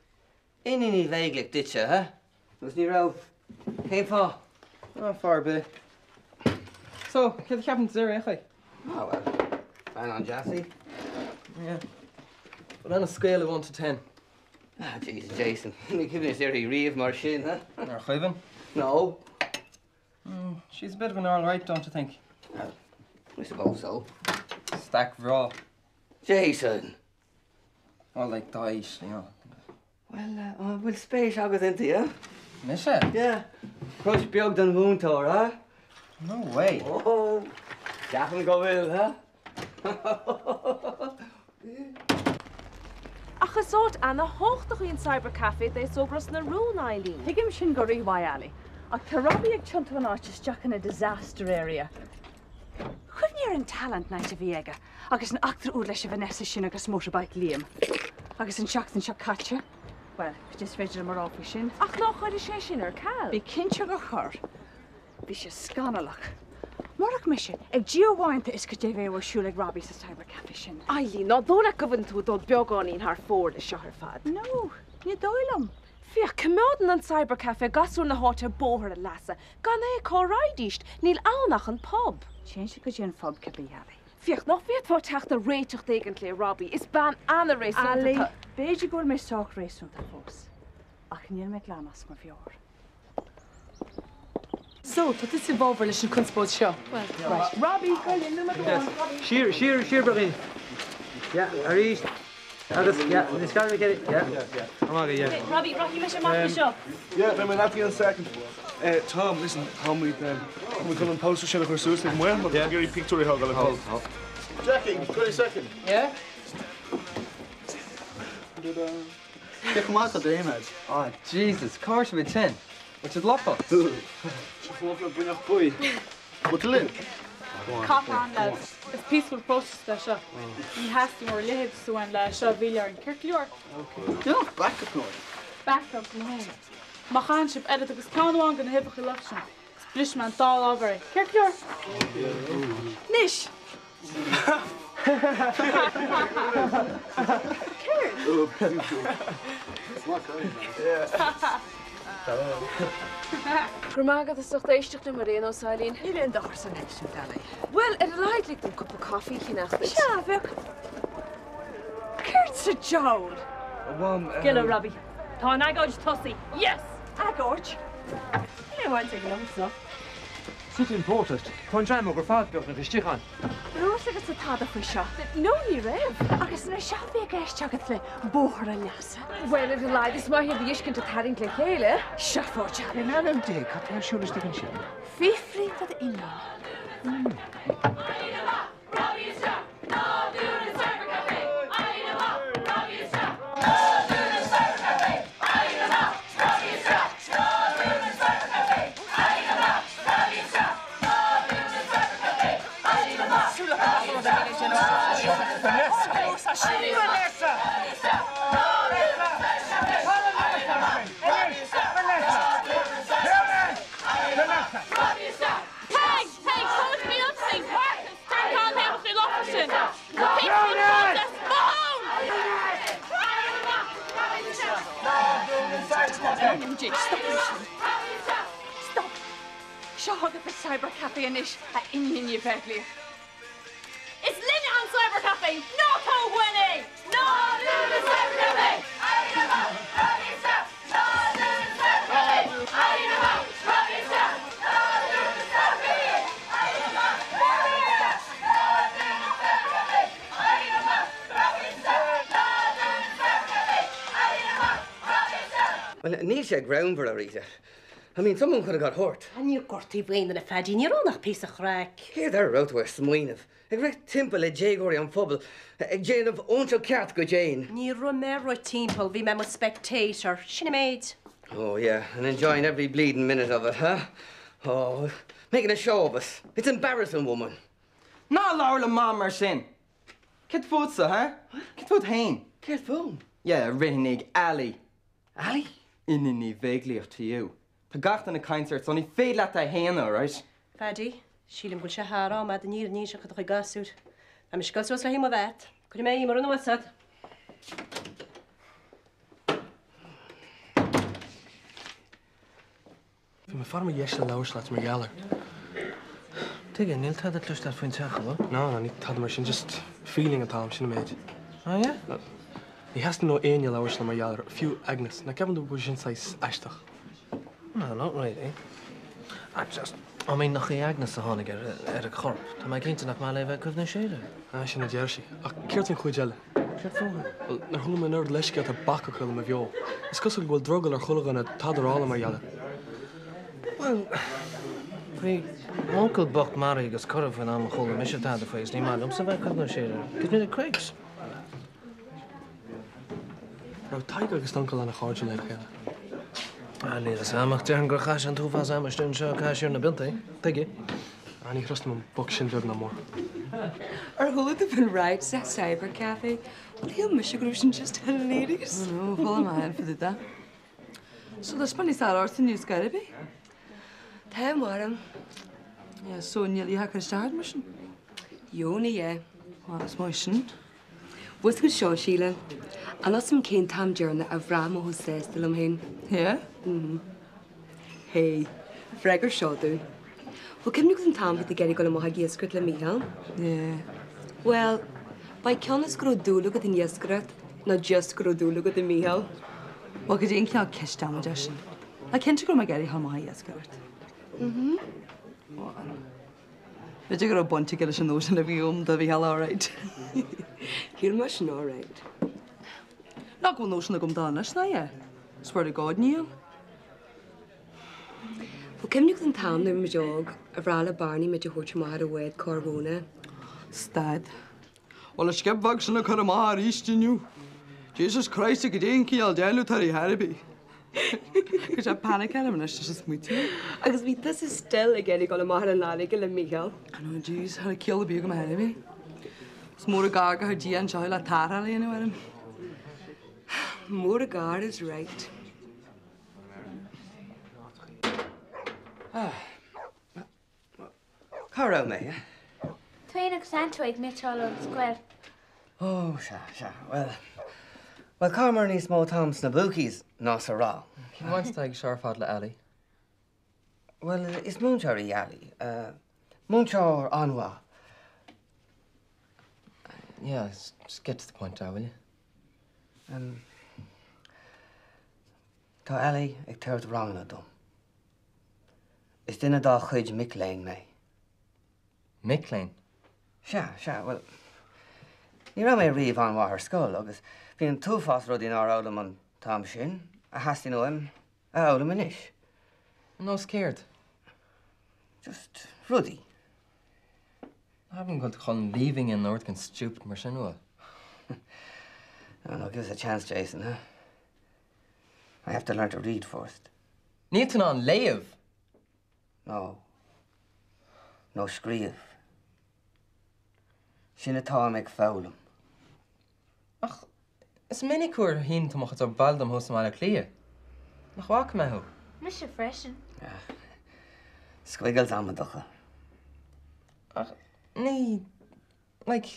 Iníon Uí Bheaglaoich duitse, ha? Agus ní raibh. Cén fáth? Á, fáth ar bith. So, céard a cheapann tú di ar aon chaoi? Á, bhuel, bean an-deas í. Yeah. But on a scale of one to ten? Ah, Jesus, Jason, ní chuimhníos uirthi riamh mar sin, ha? Nár chuimhin? No. Mm, she's a bit of an alright, don't you think? Well, I suppose so. Stack bhreá. Jason! Well, like d'aois, you know. Bhuel, an bhfuil spéis agat inti, eh? Mise? Yeah. Crush beag don mhúinteoir, eh? No way. Oh, ceapaim go bhfuil, eh? Ach is áit ana-thábhachtach í an cybercafé d'aos óg Ros na Rún, Eileen. Tuigim sin go rímhaith, Ali, ach tá Robbie ag tiontú an áit isteach ina disaster area. Cuimhnigh ar an talent night a bhí aige agus an eachtra úd leis an Vanessa sin agus motorbike Liam. Agus an seachtain seo caite, bhuel, cad is féidir liom a rá faoi sin? Ach nár chuir sé sin ar ceal? Bí cinnte gur chuir. Bhí sé scannalach. Murach mise, ag Dia amháin atá a fhios cad é a bheadh ar siúl ag Robbie sa cybercafe sin. Eileen, ná dóigh leat go bhfuileann tú ag dul beagáinín thar fóir leis seo ar fad? No, ní dóigh liom. Féach, coimeádann an cybercafe gasúir na háite ar bóthar a leasa. Gan é, cá raghaidíst? Níl ann ach an pub. Téann siad go dtí an phub cibé, Ali. Féach, nach bhféadfá teacht ar réiteach éigint le Robbie? Is bean ana-réasúnta Ali, atá. b'fhéidir go bhfuil mé sách réasúnta fós, ach níl mé glan as mo mheabhair. So, tá tusa i bhfabhar leis an conspóid seo. Bhuel. Right. Robbie, cuir linn nó Yes. Siar, siar, siar beagán. Yeah, arís. Agus, yeah, ní scair mé céad, yeah. Amach, yeah. Robbie, rachaidh mise amach anseo. Yeah, beidh mé leat in a second. Tom, listen, tá muid, tá muid chun an poster sin a chur suas ag Maor, má tá tú ag iarraidh pictiúirí a thógáil le do thoil. Jackie, 20 second. Yeah? Cé chomh maith atá d'aim, Ed? Ah, Jesus, cá bhfuair sibh tinn? Bhfuil siad lofa? Sé chomh maith le buinneach buí. Bhfuil tú linn? Cop on, lads. Is peaceful protest é seo. Ní theastaíonn bhur leithéid uainn le seo a mhilleadh orainn, ceart go leor? Níl ach backup nó. Backup mo thóin. Má chaitheann sibh oiread agus ceann amháin de na huibheacha lofa sin, agus brisfidh mé an dá lámh oraibh, ceart go leor? Anois! Céard? Go raibh maith agat as ucht éisteacht liom ar aon nós, Eileen. Níl aon dochar san éisteacht, Ali. Bhuel, ar a laghad lig dom cúpla coffee a cheannach duit. Sea, bheadh. Céard sa diabhal? Gile, Robbie. Tá an agóid tosaithe. Yes! Agóid? Níl aon bhaint aige liomsa. Sit-in protest. Tá an dream óg ar fad beagnach istigh ann. Raibh fhios agatsa tada faoi seo? No, ní raibh. Agus nuair seo a bhí i gceist agat le Bóthar an Leasa? Bhuel, ar a laghad is maith iad a fheiscint ag tarraingt le chéile. Seafóid. In ainm Dé, cad tá ar siúl istigh ansin? Fiafraigh de d'iníon. Eileen amach! Robbie isteach! Ná dún an Cyber Café! Eileen amach! Robbie isteach! Ná dún an Cyber Café! Eileen amach! Robbie isteach! Ná dún an Cyber Café! Eileen amach! Robbie isteach! Ná dún an Cyber Café! Eileen amach! Robbie isteach! Ná dún an Cyber Café! Eileen amach! Robbie isteach! Ná dún an Cyber Café! Eileen amach! Robbie isteach! Ná dún an Cyber Café! Eileen amach! Robbie isteach! Hey! Hey! Coach me up sin! Marcus! Turn on him faoi lofa sin! Peaceful protest! Mahone! Stop ansin. Stop! Seo chugat an Cyber Café anois, a Iníon Uí Bheaglaoich. Is linne an Cyber Café! Ná tóg uainn é! Ná dún an Cyber Café! Eileen amach! Robbie isteach! Ná dún an Cyber Café! Eileen amach! Robbie isteach! Ná dún an Cyber Café! Eileen amach! Robbie isteach! Ná dún an Cyber Café! Eileen amach! Robbie isteach! Ná dún an Cyber Café! Eileen amach! Robbie isteach! Well, níl sé greannmhar, a Rita. I mean, someone could have got hurt. Níor gortaíodh aon duine, a Phaddy, ní raibh ann ach píosa craic. Céard air a raibh tú ag smaoineamh? Ag rith timpeall le déagóirí an phobail, ag déanamh óinseach ceart duit fhéin. Ní raibh mé ag rith timpeall, bhí mé i mo spectator. Sin an méid. Oh yeah, and enjoying every bleeding minute of it, huh? Oh, making a show of us. It's embarrassing, woman. Ná labhair le Mam mar sin! Céard fútsa, huh? Céard fút fhéin? Céard fúm? Yeah, ritheann ag Ali. Ali? Iníon Uí Bheaglaoich to you. Tá gach duine ag caint ort so ní féidir leat é a shéanadh, alright? Phaddy, sílim go bhfuil sé thar am a'd an fhírinne a inseacht do do chuid gasúr. Tá mise ag dul suas le haghaidh mo bhath. Cuirfidh mé iomar anuas a'd. Bhí mé ag faire mo dheis le labhairt leat mar gheall air. Tuige, níl tada cloiste agat faoin teach, an bhfuil? No, no, ní tada mar sin, just feeling atá agam, sin an méid. Ah, yeah? Ní theastaíonn ó éinne labhairt liom mar gheall air, fiú Agnes. Nach gceapann tú go bhfuil sin saghas aisteach? No, not really. I just, I mean, nach í Agnes a tháinig ar, ar a corp. Tá mé cinnte nach maith léi bheith ag cuimhniú siar air. Ah, sin a deir sí. Ach céard faoin chuid eile? Céard fúthu? Bhuel, níor chuala mé an oiread leithscéalta bac acu i mo bheo. Is cosúil go bhfuil drogall ar chuile dhuine tada a rá liom mar gheall air. Bhuel, bhí m'uncail bocht maraithe agus curtha faoin am a chuala mise tada faoi is ní maith liomsa bheith ag cuimhniú siar air. Gives me the creeps. Raibh Tadhg agus d'uncail ana-chairdiúil lena chéile? Ah, níl fhios a'm ach déarfainn gur chaith sé an t-uafás ama istigh anseo ag caitheamh siar na bpiontaí. Tuige? Ah, ní thrustaim an boc sin beag ná mór. Ar chuala tú faoin riot sa Cyber Café? Bhuel, shíl mise go raibh sin just hilarious. No, chuala mé féin fá dtaobh de. So tá spin níos fearr ort inniu scor ar bith? Tá, mairim. Yeah, so níl oíche ag cur isteach ort mar sin? Dheonaigh, yeah. Well, is maith sin. Bhfuil fhios agat seo, Síle, an fhios a'm cén t-am deireanach a bhraith mé chomh sásta liom féin? Yeah? Mhm. Hey, freagair seo domh. Bhfuil cuimhne agat an t-am bhí tú ag iarraidh dul amach ag iascaireacht le Mícheál? Yeah. Bhuel, ba é cionn is go raibh dúil agat in iascaireacht nó just go raibh dúil agat i Mícheál? Bhuel, cad é an cineál ceist amaideach sin? Ná cinnte go raibh mé ag iarraidh dul amach ag iascaireacht. Mhm. Bhuel. B'fhéidir go raibh baint aige leis an nóisean a bhí agam do Mhícheál alright. Shíl mé sin alright. Nach bhfuil nóisean agam dó anois, ná ea? Swear to God níl. Bhfuil cuimhne agat an t-am nuair a bhí muid óg, ar bhreá le Barney muid a thabhairt amach ar an bhád corr mhóna? Stad. Bhfuil an scib bheag sin ag cur amach arís inniu? Jesus Christ, cad é an cineál déanamh atá ar chor ar bith. Chuir sé panic orm anois, tá sé smaoitiú. Agus bhí tusa still ag iarraidh dul amach ar an fharraige le Mícheál. I know, jeez, cha raibh ciall ar bith agam ar chor ar bith. Is mór an gar gur chuir Dia anseo le tarrtháil a dhéanamh orm. Mór an gar is right. Cá raibh mé? Tú féin agus Anto ag miotáil ón scoil. Ó, sea, sea. Bhuel, bhuel, chaitheamar níos mó t-am sna bookies ná sa rang. Cén bhaint atá ag seo ar fad le Ali? Bhuel, is múinteoir í Ali. Múinteoir an-mhaith. Yeah, just get to the point, will you? Um, tá Ali ag tabhairt ranganna dom. Is duine dá chuid mic léinn mé. Mic léinn? Sea, sea, bhuel, ní raibh mé riamh an-mhaith ar scoil agus bhí an t-uafás rudaí nár fhoghlaim an t-am sin a theastaíonn uaim a fhoghlaim anois. Nós céard? Just rudaí. I haven't got chun leaving in rud éigin stupid mar sin bhfuil. No, no, give us a chance, Jason, huh? I have to learn to read first. Níl tú in ann léamh? No. Nó scríobh. Sin atáim ag foghlaim. Ach is minic uair a shín tú mo chuid bail dom thuas i mBaile Átha Cliath. Nach bhfaca mé thú? Mise freisin. Squiggles amaideacha. Ach ní, like.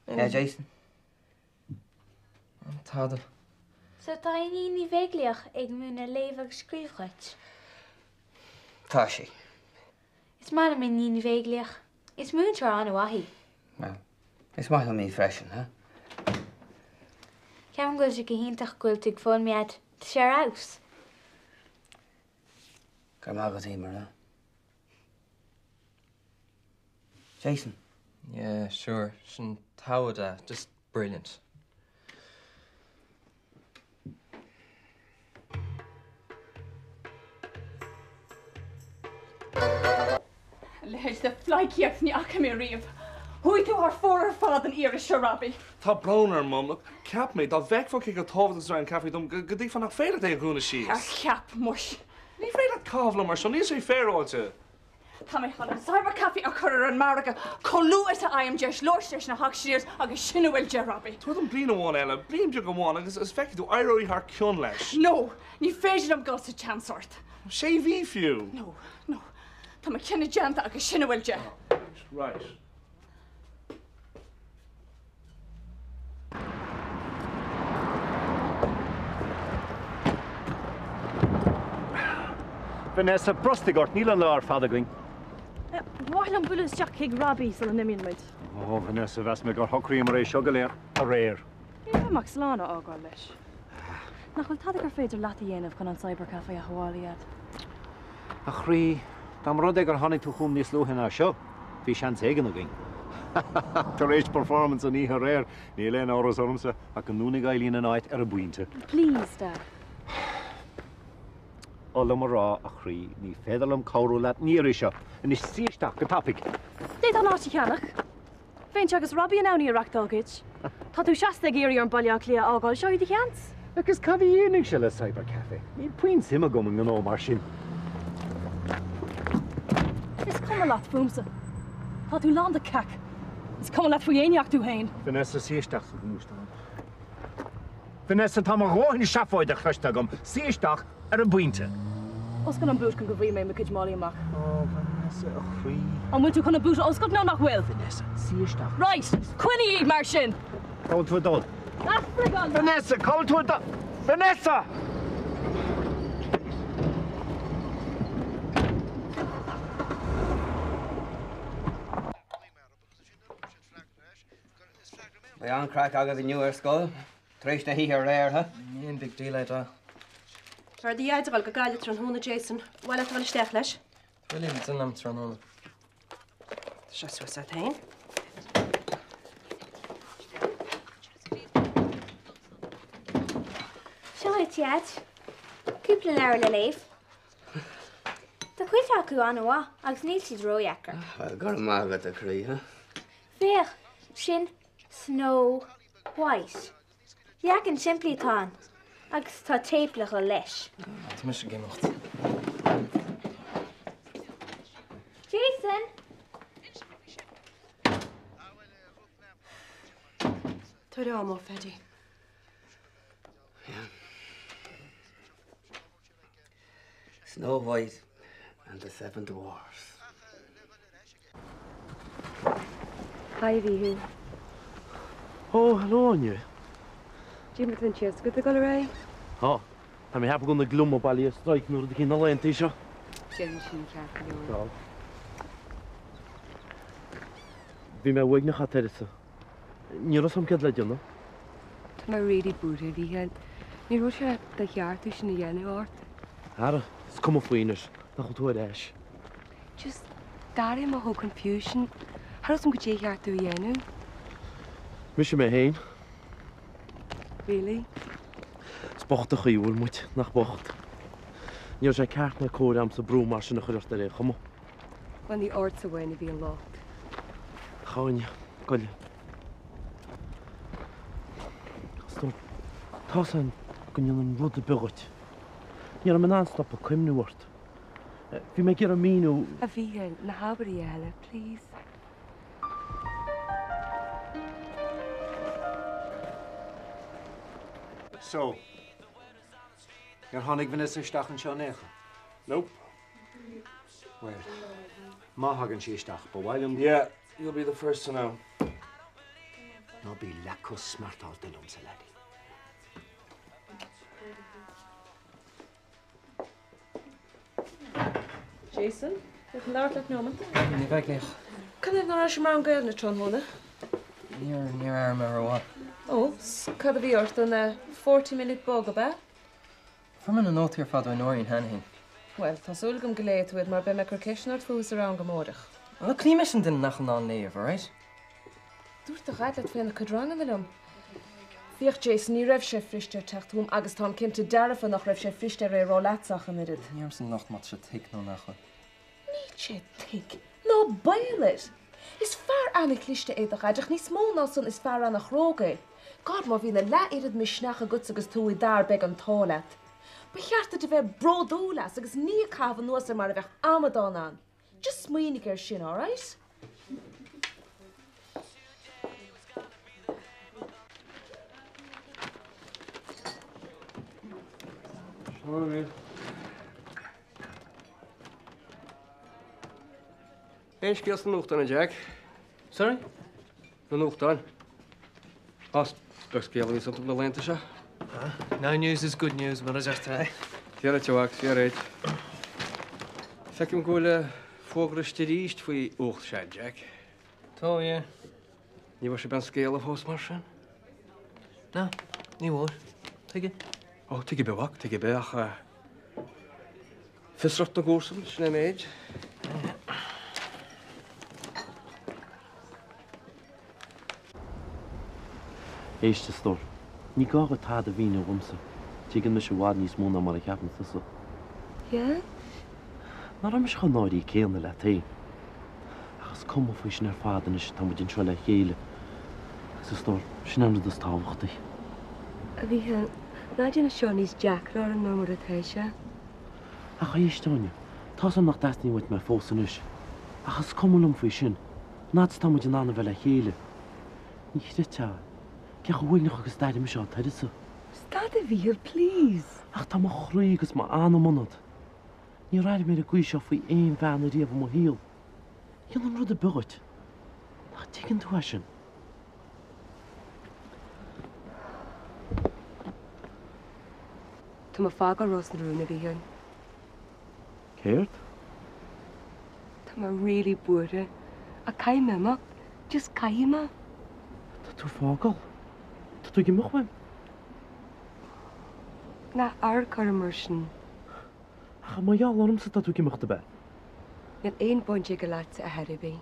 Yeah, Jason? Tada. So tá Iníon Uí Bheaglaoich ag múineadh léamh agus scríobh dhuit? Tá sí. Is maith liom Iníon Uí Bheaglaoich. Is múinteoir an-mhaith í. Bhuel, is maith liom í freisin, huh? Ceapaim go bhfuil sé go hiontach go bhfuil tú ag foghlaim a Dhaid. Tá sé ar fheabhas. Go raibh maith agat, Emer, huh? Jason. Yeah, sure. Sin togha Dad. Just brilliant. A leithéid de phleidhcíocht ní fhaca mé riamh. Chuaigh tú thar fóir ar fad an iarraidh seo, Robbie. Tá brón orm, Mum. Look, cheap mé, dá bhfeicfeá cé chomh tábhachtach is atá an caife dom, go dtuigfeá nach féidir leat é a dhúnadh síos. Ar cheap, muis. Ní féidir leat caitheamh liom mar seo, níl sé féaráilte. Tá mé chun an Cyber Café a chur ar an margadh chomh luath is a fhaighim deis labhairt leis na hauctioneers agus sin a bhfuil de, Robbie. Tabhair dom bliain amháin eile, bliain beag amháin agus is feicfidh tú, éireoidh thar cionn leis. No, ní féidir liom dul sa tseans ort. Sé mhí fiú. No, no, tá mo chinneadh déanta agus sin a bhfuil de. Right, right. Vanessa, brostaigh ort, níl an lá ar fad againn. Ba mhaith liom bualadh isteach chuig Robbie sula n-imíonn muid. Ó, Vanessa, mheas mé gur shocraíomar é seo go léir aréir. Ní raibh ach slán a fhágáil leis. Nach bhfuil tada gur féidir leat a dhéanamh chun an Cyber Café a shábháil, a Dhaid? A chroí, dá mba rud é gur tháinig tú chugam níos luaithe ná seo, bhí seans éigin againn. Tar éis performance an oíche aréir, níl aon amhras ormsa ach go ndúnfaidh Eileen an áit ar an bpointe. Please, Dad. Oth liom a rá, a chroí, ní féidir liom cabhrú leat an iarraidh seo. Anois suigh isteach go tapaidh. D'fhéadfá an áit a cheannach. Bheinnse agus Robbie in ann í a reachtáil duit. Tá tú seasta ag iarraidh orm Baile Átha Cliath a fhágáil, seo í do sheans. Agus cad a dhéanfainnse le Cyber Café? Níl puinn suim agam i ngnó mar sin. Is cuma leat fúmsa. Tá tú lán de cac. Is cuma leat faoi éinne ach tú féin. Vanessa, suigh isteach sa ghluaisteán. Vanessa, tá mo dhóthain seafóide cloiste agam. Suigh isteach ar an bpointe. Oscail an boot chun go bhfaighidh mé mo chuid málaí amach. Ó, Vanessa, a chroí. An bhfuil tú chun an boot a oscailt nó nach bhfuil? Vanessa, suigh isteach. Right! Coinnigh iad mar sin! Cá bhfuil tú ag dul? Aifric Vanessa, cá bhfuil tú ag dul? Vanessa! Beidh an-chraic agaibh inniu ar scoil, tar éis na hoíche aréir, ha? Ní aon big deal é, Da. Tá do dhaid ag dul go Gaillimh tráthnóna, Jason. An mhaith leat a dhul isteach leis? Bhfuil duine liom tráthnóna. Tá seo suas agat féin. Seo dhuit, a Dhaid. Cúpla leabhar le léamh. Tá cuid acu an-mhaith agus níl siad ródheacair. Bhuel, go raibh maith agat, a chroí, ha? Féach, sin Snow White. Leagan simplí atá ann agus tá téip le dhul leis. Tá mise ag imeacht. Jason! Tabhair am ó, Phaddy. Snow White and the Seven Dwarfs. Hi, a Mhíchíl. Ó, hello, Áine. Cad é mar tá an téasc agat ag dul ar aghaidh? Tá. Tá mé ag ceapadh go bhfuil na gliomaigh bailithe ar strike nó rud eicínt na laethanta seo. Déanann sin ceart go leor. Tá. Bhí mé uaigneach, a Teresa. Ní raibh 's a'm céard le déanamh. Tá mé really buartha, a Mhíchíl. Ní raibh sé de cheart tú sin a dhéanamh ort. Ara, is cuma faoi anois, nach bhfuil tú ar ais. Just, d'airigh mé chomh confused sin. Cha raibh 's a'm goidé a cheart domh a dhéanamh. Mise mé féin. Really? Is bocht an chaoi a bhfuil muid, nach bocht. Ní raibh sé ceart ná cóir a'msa brú mar sin a chur ort ar aon chuma. Bhuel ní ortsa amháin a bhí an locht. A Áine, goile. A stór, tá's a'm go ndéanaim rud ar bith dhuit. Ní raibh mé in ann stop ag cuimhniú ort. Bhí mé ag iarraidh míniú. A Mhíchíl, ná habair a dhath eile, please. So, ar tháinig Vanessa isteach anseo in aon chor? Nope. Bhuel, má thagann sí isteach, ba mhaith liom. Yeah, you'll be the first to know. Ná bí leath chomh smartáilte liomsa, laddie. Jason, bheadh an labhairt leat neomat. Ní bheidh ach. Cad é nach raibh sibh i rang Gaelainne tráthnóna? Níor, níor éirigh mé rómhaith. Ó, 's cad a bhí ort, an 40 minute bug, ab ea? Fuair mé na nótaí ar fad ó Nóirín cheana féin. Bhuel, tá súil agam go léifidh tú iad mar beidh mé ag cur ceisteanna ort fúthu sa rang amárach. Look, ní mise an duine nach in ann léamh, alright? Dúirt do dhaid leat faoina cuid ranganna liom. Féach Jason, ní raibh sé fuirist air teacht chugam agus táim cinnte dearfa nach raibh sé fuirist air é a rá leatsa ach an oiread. Ní ormsa an locht má tá sé thick nó nach bhfuil. Níl sé thick. Ná baol air. Is fear ana-chliste é do dhaid ach níos mó ná san is fear ana-chróga é. God, má bhíonn a leath-oiread misneach agatsa agus tú i d'fhear beidh an t-ádh leat. Ba cheart duit a bheith bródúil as agus ní ag caitheamh anuas air mar a bheadh amadán ann. Just smaoinigh air sin, alright? Sorry. Aon scéal sna nuachtáin, a Jack? Sorry? Na nuachtáin. Á, is beag scéal a bhíonns iontu na laethanta seo. No news is good news, mar a deirtear, eh? Fíor duit, a mhac, fíor duit. Feicim go bhfuil fógra istigh arís faoi uacht Sean Jack. Tá, yeah. Ní bhfuair sibh aon scéala fós mar sin? No, ní bhfuair. Tuige? Ó, tuige ar bith, a mhac, tuige ar bith, ach Fiosracht na gcomharsan, sin é an méid. Éist, a stór. Ní gá dhuit tada a mhíniú dhomsa. Tuigeann mise i bhfad níos mó ná mar a cheapann tusa. Yeah? Ná raibh mise chomh náirithe céanna leat féin. Ach is cuma faoi sin ar fad anois, tá muid anseo le chéile. Agus a stór, sin an rud is tábhachtaí. A Mhíchíl, ná déan seo níos deacra orm ná mar atá sé. Ach éist, Áine, tá's a'm nach dteastaíonn uait mé fós anois. Ach is cuma liom faoi sin, an fhad is atá muid in ann a bheith le chéile. Ní chreidfeá é, cé chomh huaigneach agus a d'airigh mise á t'uireasa. Stad a Mhíchíl, please! Ach tá mo chroí agus m'anam ionat. Níor airigh mé ar an gcaoi seo faoi aon bhean ariamh i mo shaol. Dhéanfainn rud ar bith dhuit. Nach dtuigeann tú é sin? Tá mé ag fágáil Ros na Rún, a Mhíchíl. Céard? Tá mé really buartha. Ach caithfidh mé imeacht. Just caithfidh mé. Tá tú ag fágáil? Tá tú ag imeacht uaim? Ná hamharc orm mar sin. Ach mar gheall ormsa atá tú ag imeacht, ab ea? Níl aon bhaint aige leatsa ar chor ar bith.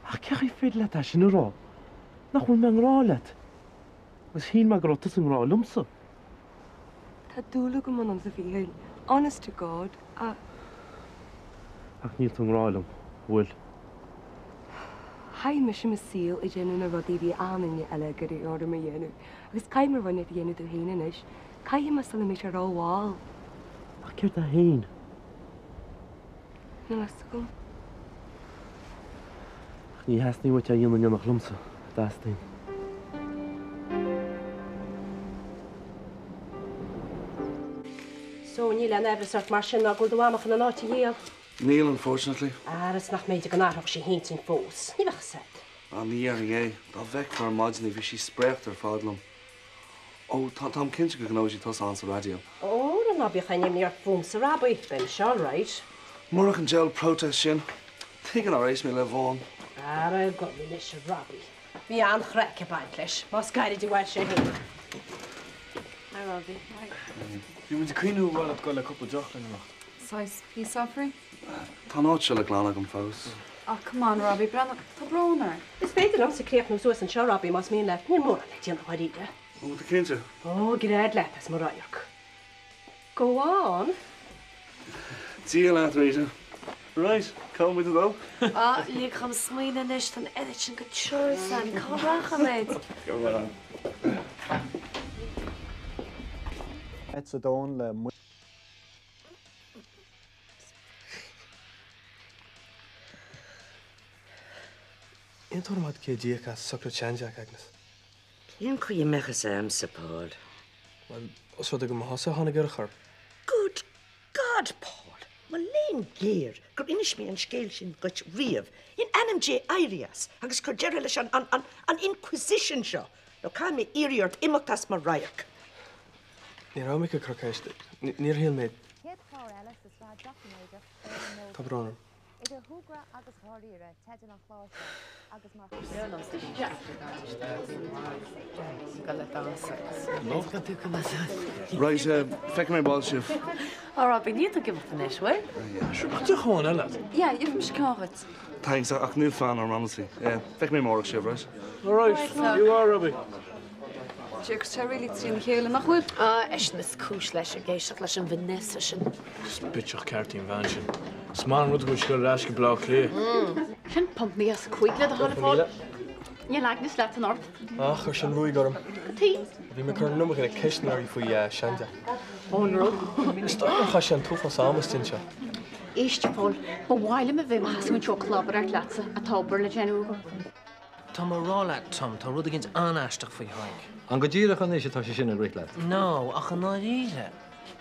Ach cén chaoi féidir leat é sin a rá? Nach bhfuil mé i ngrá leat? Agus shíl mé go raibh tusa i ngrá liomsa. Tá dúil agam ionat, a Mhíchíl, honest to God, ach. Ach níl tú i ngrá liom, bhfuil? Chaith mise mo saol ag déanamh na rudaí a bhí achan duine eile ag iarraidh orm a dhéanamh agus caithfidh mé rud inteacht a dhéanamh domh féin anois. Caithfidh mé sula mbeidh sé rómhall. Ach céard é féin? Níl a fhios agam. Ach ní theastaíonn uait é a dhéanamh in éineacht liomsa, an dteastaíonn? So, níl aon aimhreas ort mar sin ná go bhfuil do mhama chun an áit a dhíol? Níl, unfortunately. Ara, is nach mb'fhéidir go n-athródh sí a hintinn fós. Ní bheadh fhios a'd. Ah, ní dhéarfainn é. Dá bhfeicfeá ar maidin í, bhí sí spréachta ar fad liom. Ó, tá, táim cinnte go gcoinneoidh sí tusa ann sa raidió. Óra, ná bíodh aon imní ort fúmsa, Robbie. Beidh mise all right. Murach an diabhal protest sin, tuige nár éist mé le Vaughan? Ara, gabh anois, a Robbie. Bhí an-chraic ag baint leis, más gairid a mhair sé féin. Hi, Robbie. Hi. Bhí muid ag cuimhniú ar mhaith leat dul le cúpla deoch linn anocht. Saghas peace offering? Tá an áit seo le glanadh agam fós. Ah, come on, Robbie, breathnaigh, tá brón orm. Is féidir liomsa críochnú suas anseo, Robbie, más mian leat. Níl mórán le déanamh dháiríre. An bhfuil tú cinnte? Ó, gread leat as mo radharc. Go on. Dia leat, Rita. Right, cá bhfuil muid ag dul? Ah, lig dhom smaoineamh anois, tá an oiread sin de choice ann, cá rachaimid? Go on. Meiteadón le Aon tuairim agat cé a d'íoc as sochraid shean-Jack, Agnes? Cén chaoi a mbeadh fhios a'msa, Paul? Bhuel, os rud é go mba thusa a tháinig ar a chorp. Good God, Paul! Mo léan géar gur inis mé an scéal sin dhuit riamh. In ainm Dé éirigh as agus cuir deireadh leis an, an, an, an inquisition seo, nó caithfidh mé iarraidh ort imeacht as mo radharc. Ní raibh mé ag cur ceiste. Níor shíl mé. Chéad chlár eile sa tsraith doiciméadach ar an nós Tá brón orm. Idir shúgradh agus dháiríre teideal an chláir seo agus mar. Right, feicfidh mé ball sibh. Á Robbie, níl tú ag imeacht anois, bhfuil? Sure, bheadh deoch amháin eile agat. Yeah, gheobhaidh mise ceann dhuit. Thanks, ach níl fonn orm, honestly. Feicfidh mé amárach sibh, right? All right, you are Robbie. Agus tá really trína chéile, nach bhfuil? Ah, eisean is cúis leis ag éisteacht leis an Vanessa sin. Is bitseach ceart í an bhean sin. Is maith an rud go bhfuil sí ag dul ar ais go Baile Átha Cliath. Sin punt 95 le do thoil, a Phóil. Níl Agnes leat anocht. Ah, chuir sin ruaig orm. Cad chuige? Bhí mé ag cur an iomarca ceisteanna uirthi faoi sean-Jack. Ón rud. Is dóigh gur chaith sé an t-uafás ama istigh anseo. Éist, a Phóil, ba mhaith liom a bheith i mo sheasamh anseo ag clabaireacht leatsa ach tá obair le déanamh agam. Tá mé a rá leat, Tom, tá rud éigint an-aisteach faoi Thadhg. An go díreach anois atá sé sin ag rith leat? No, ach i ndáiríre,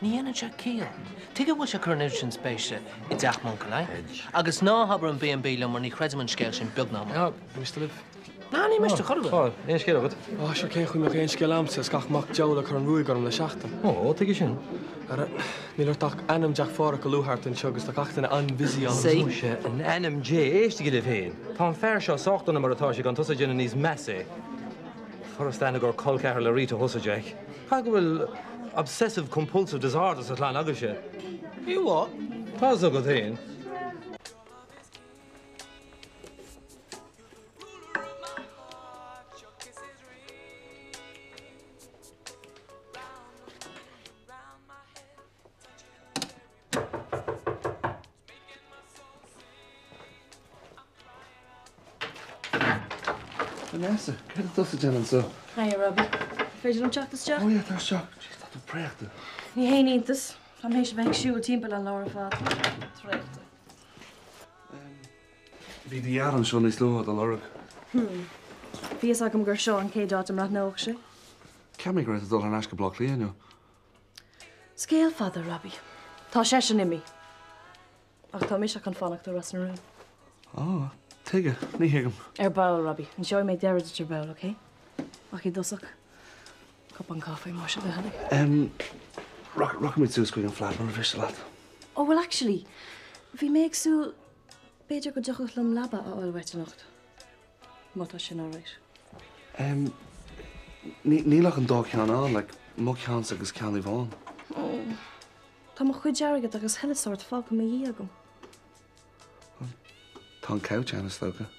ní dhéanann sé ciall. Tuige a bhfuil sé ag cur an oiread sin spéise i dteach m'uncail, eh? Agus ná habair an B&B liom mar ní chreidim an scéal sin beag ná mór. An miste libh? Ná, ní miste chor ar bith. Tá, aon scéal agat? Á, sure, cén chaoi mbeadh aon scéal a'msa is gach mac diabhail ag cur an ruaig orm le seachtain. Ó, tuige sin? Ara, níl ort ach ainm Jack Pháraic a lua thart anseo agus tá gach duine an-bhusy ann. Sea. Muise, in ainm Dé, éistigí libh féin. Tá an fear seo sách dona mar atá sé gan tusa ag déanamh níos measa é. Furast a aithne gur col ceathar le Rita thusa, Jack. Caithfidh go bhfuil obsessive compulsive disorder sa chlann agaibhse. You what? Tá's agat féin. Vanessa, céard atá tusa ag déanamh anseo? Hiya, Robbie. Féidir liom teacht isteach? Oh yeah, tar isteach. Jeez, tá tú préachta. Ní haon iontas. Táim théis a bheith ag siúl timpeall an lá ar fad. Traochta. Bhí do dhaid anseo níos luaithe á do lorg. Hmm. Bhí fhios agam gur seo an chéad áit a mbreathnódh sé. Cheap mé go raibh tú ag dul thar n-ais go Baile Átha Cliath inniu. Scéal fada, Robbie. Tá seisean imithe. Ach tá mise chun fanacht i Ros na Rún. Á, tuige? Ní thuigim. Ar ball, Robbie. Inseoidh mé deireadh duit ar ball, ok? Ach i dtosach, cupán caife, más é do thoil é. Em, rachaimid suas chuig an flat mura mhiste leat. Oh, well actually, bhí mé ag súil, b'fhéidir go dtiocfadh liom leaba a fháil uait anocht. Má tá sin alright. Em, níl ach an dá cheann ann, like, mo cheannsa agus ceann Yvonne. Oh, tá mo chuid airgead agus chuile sórt fágtha i mo dhiaidh agam. Tá an couch ann, is dócha.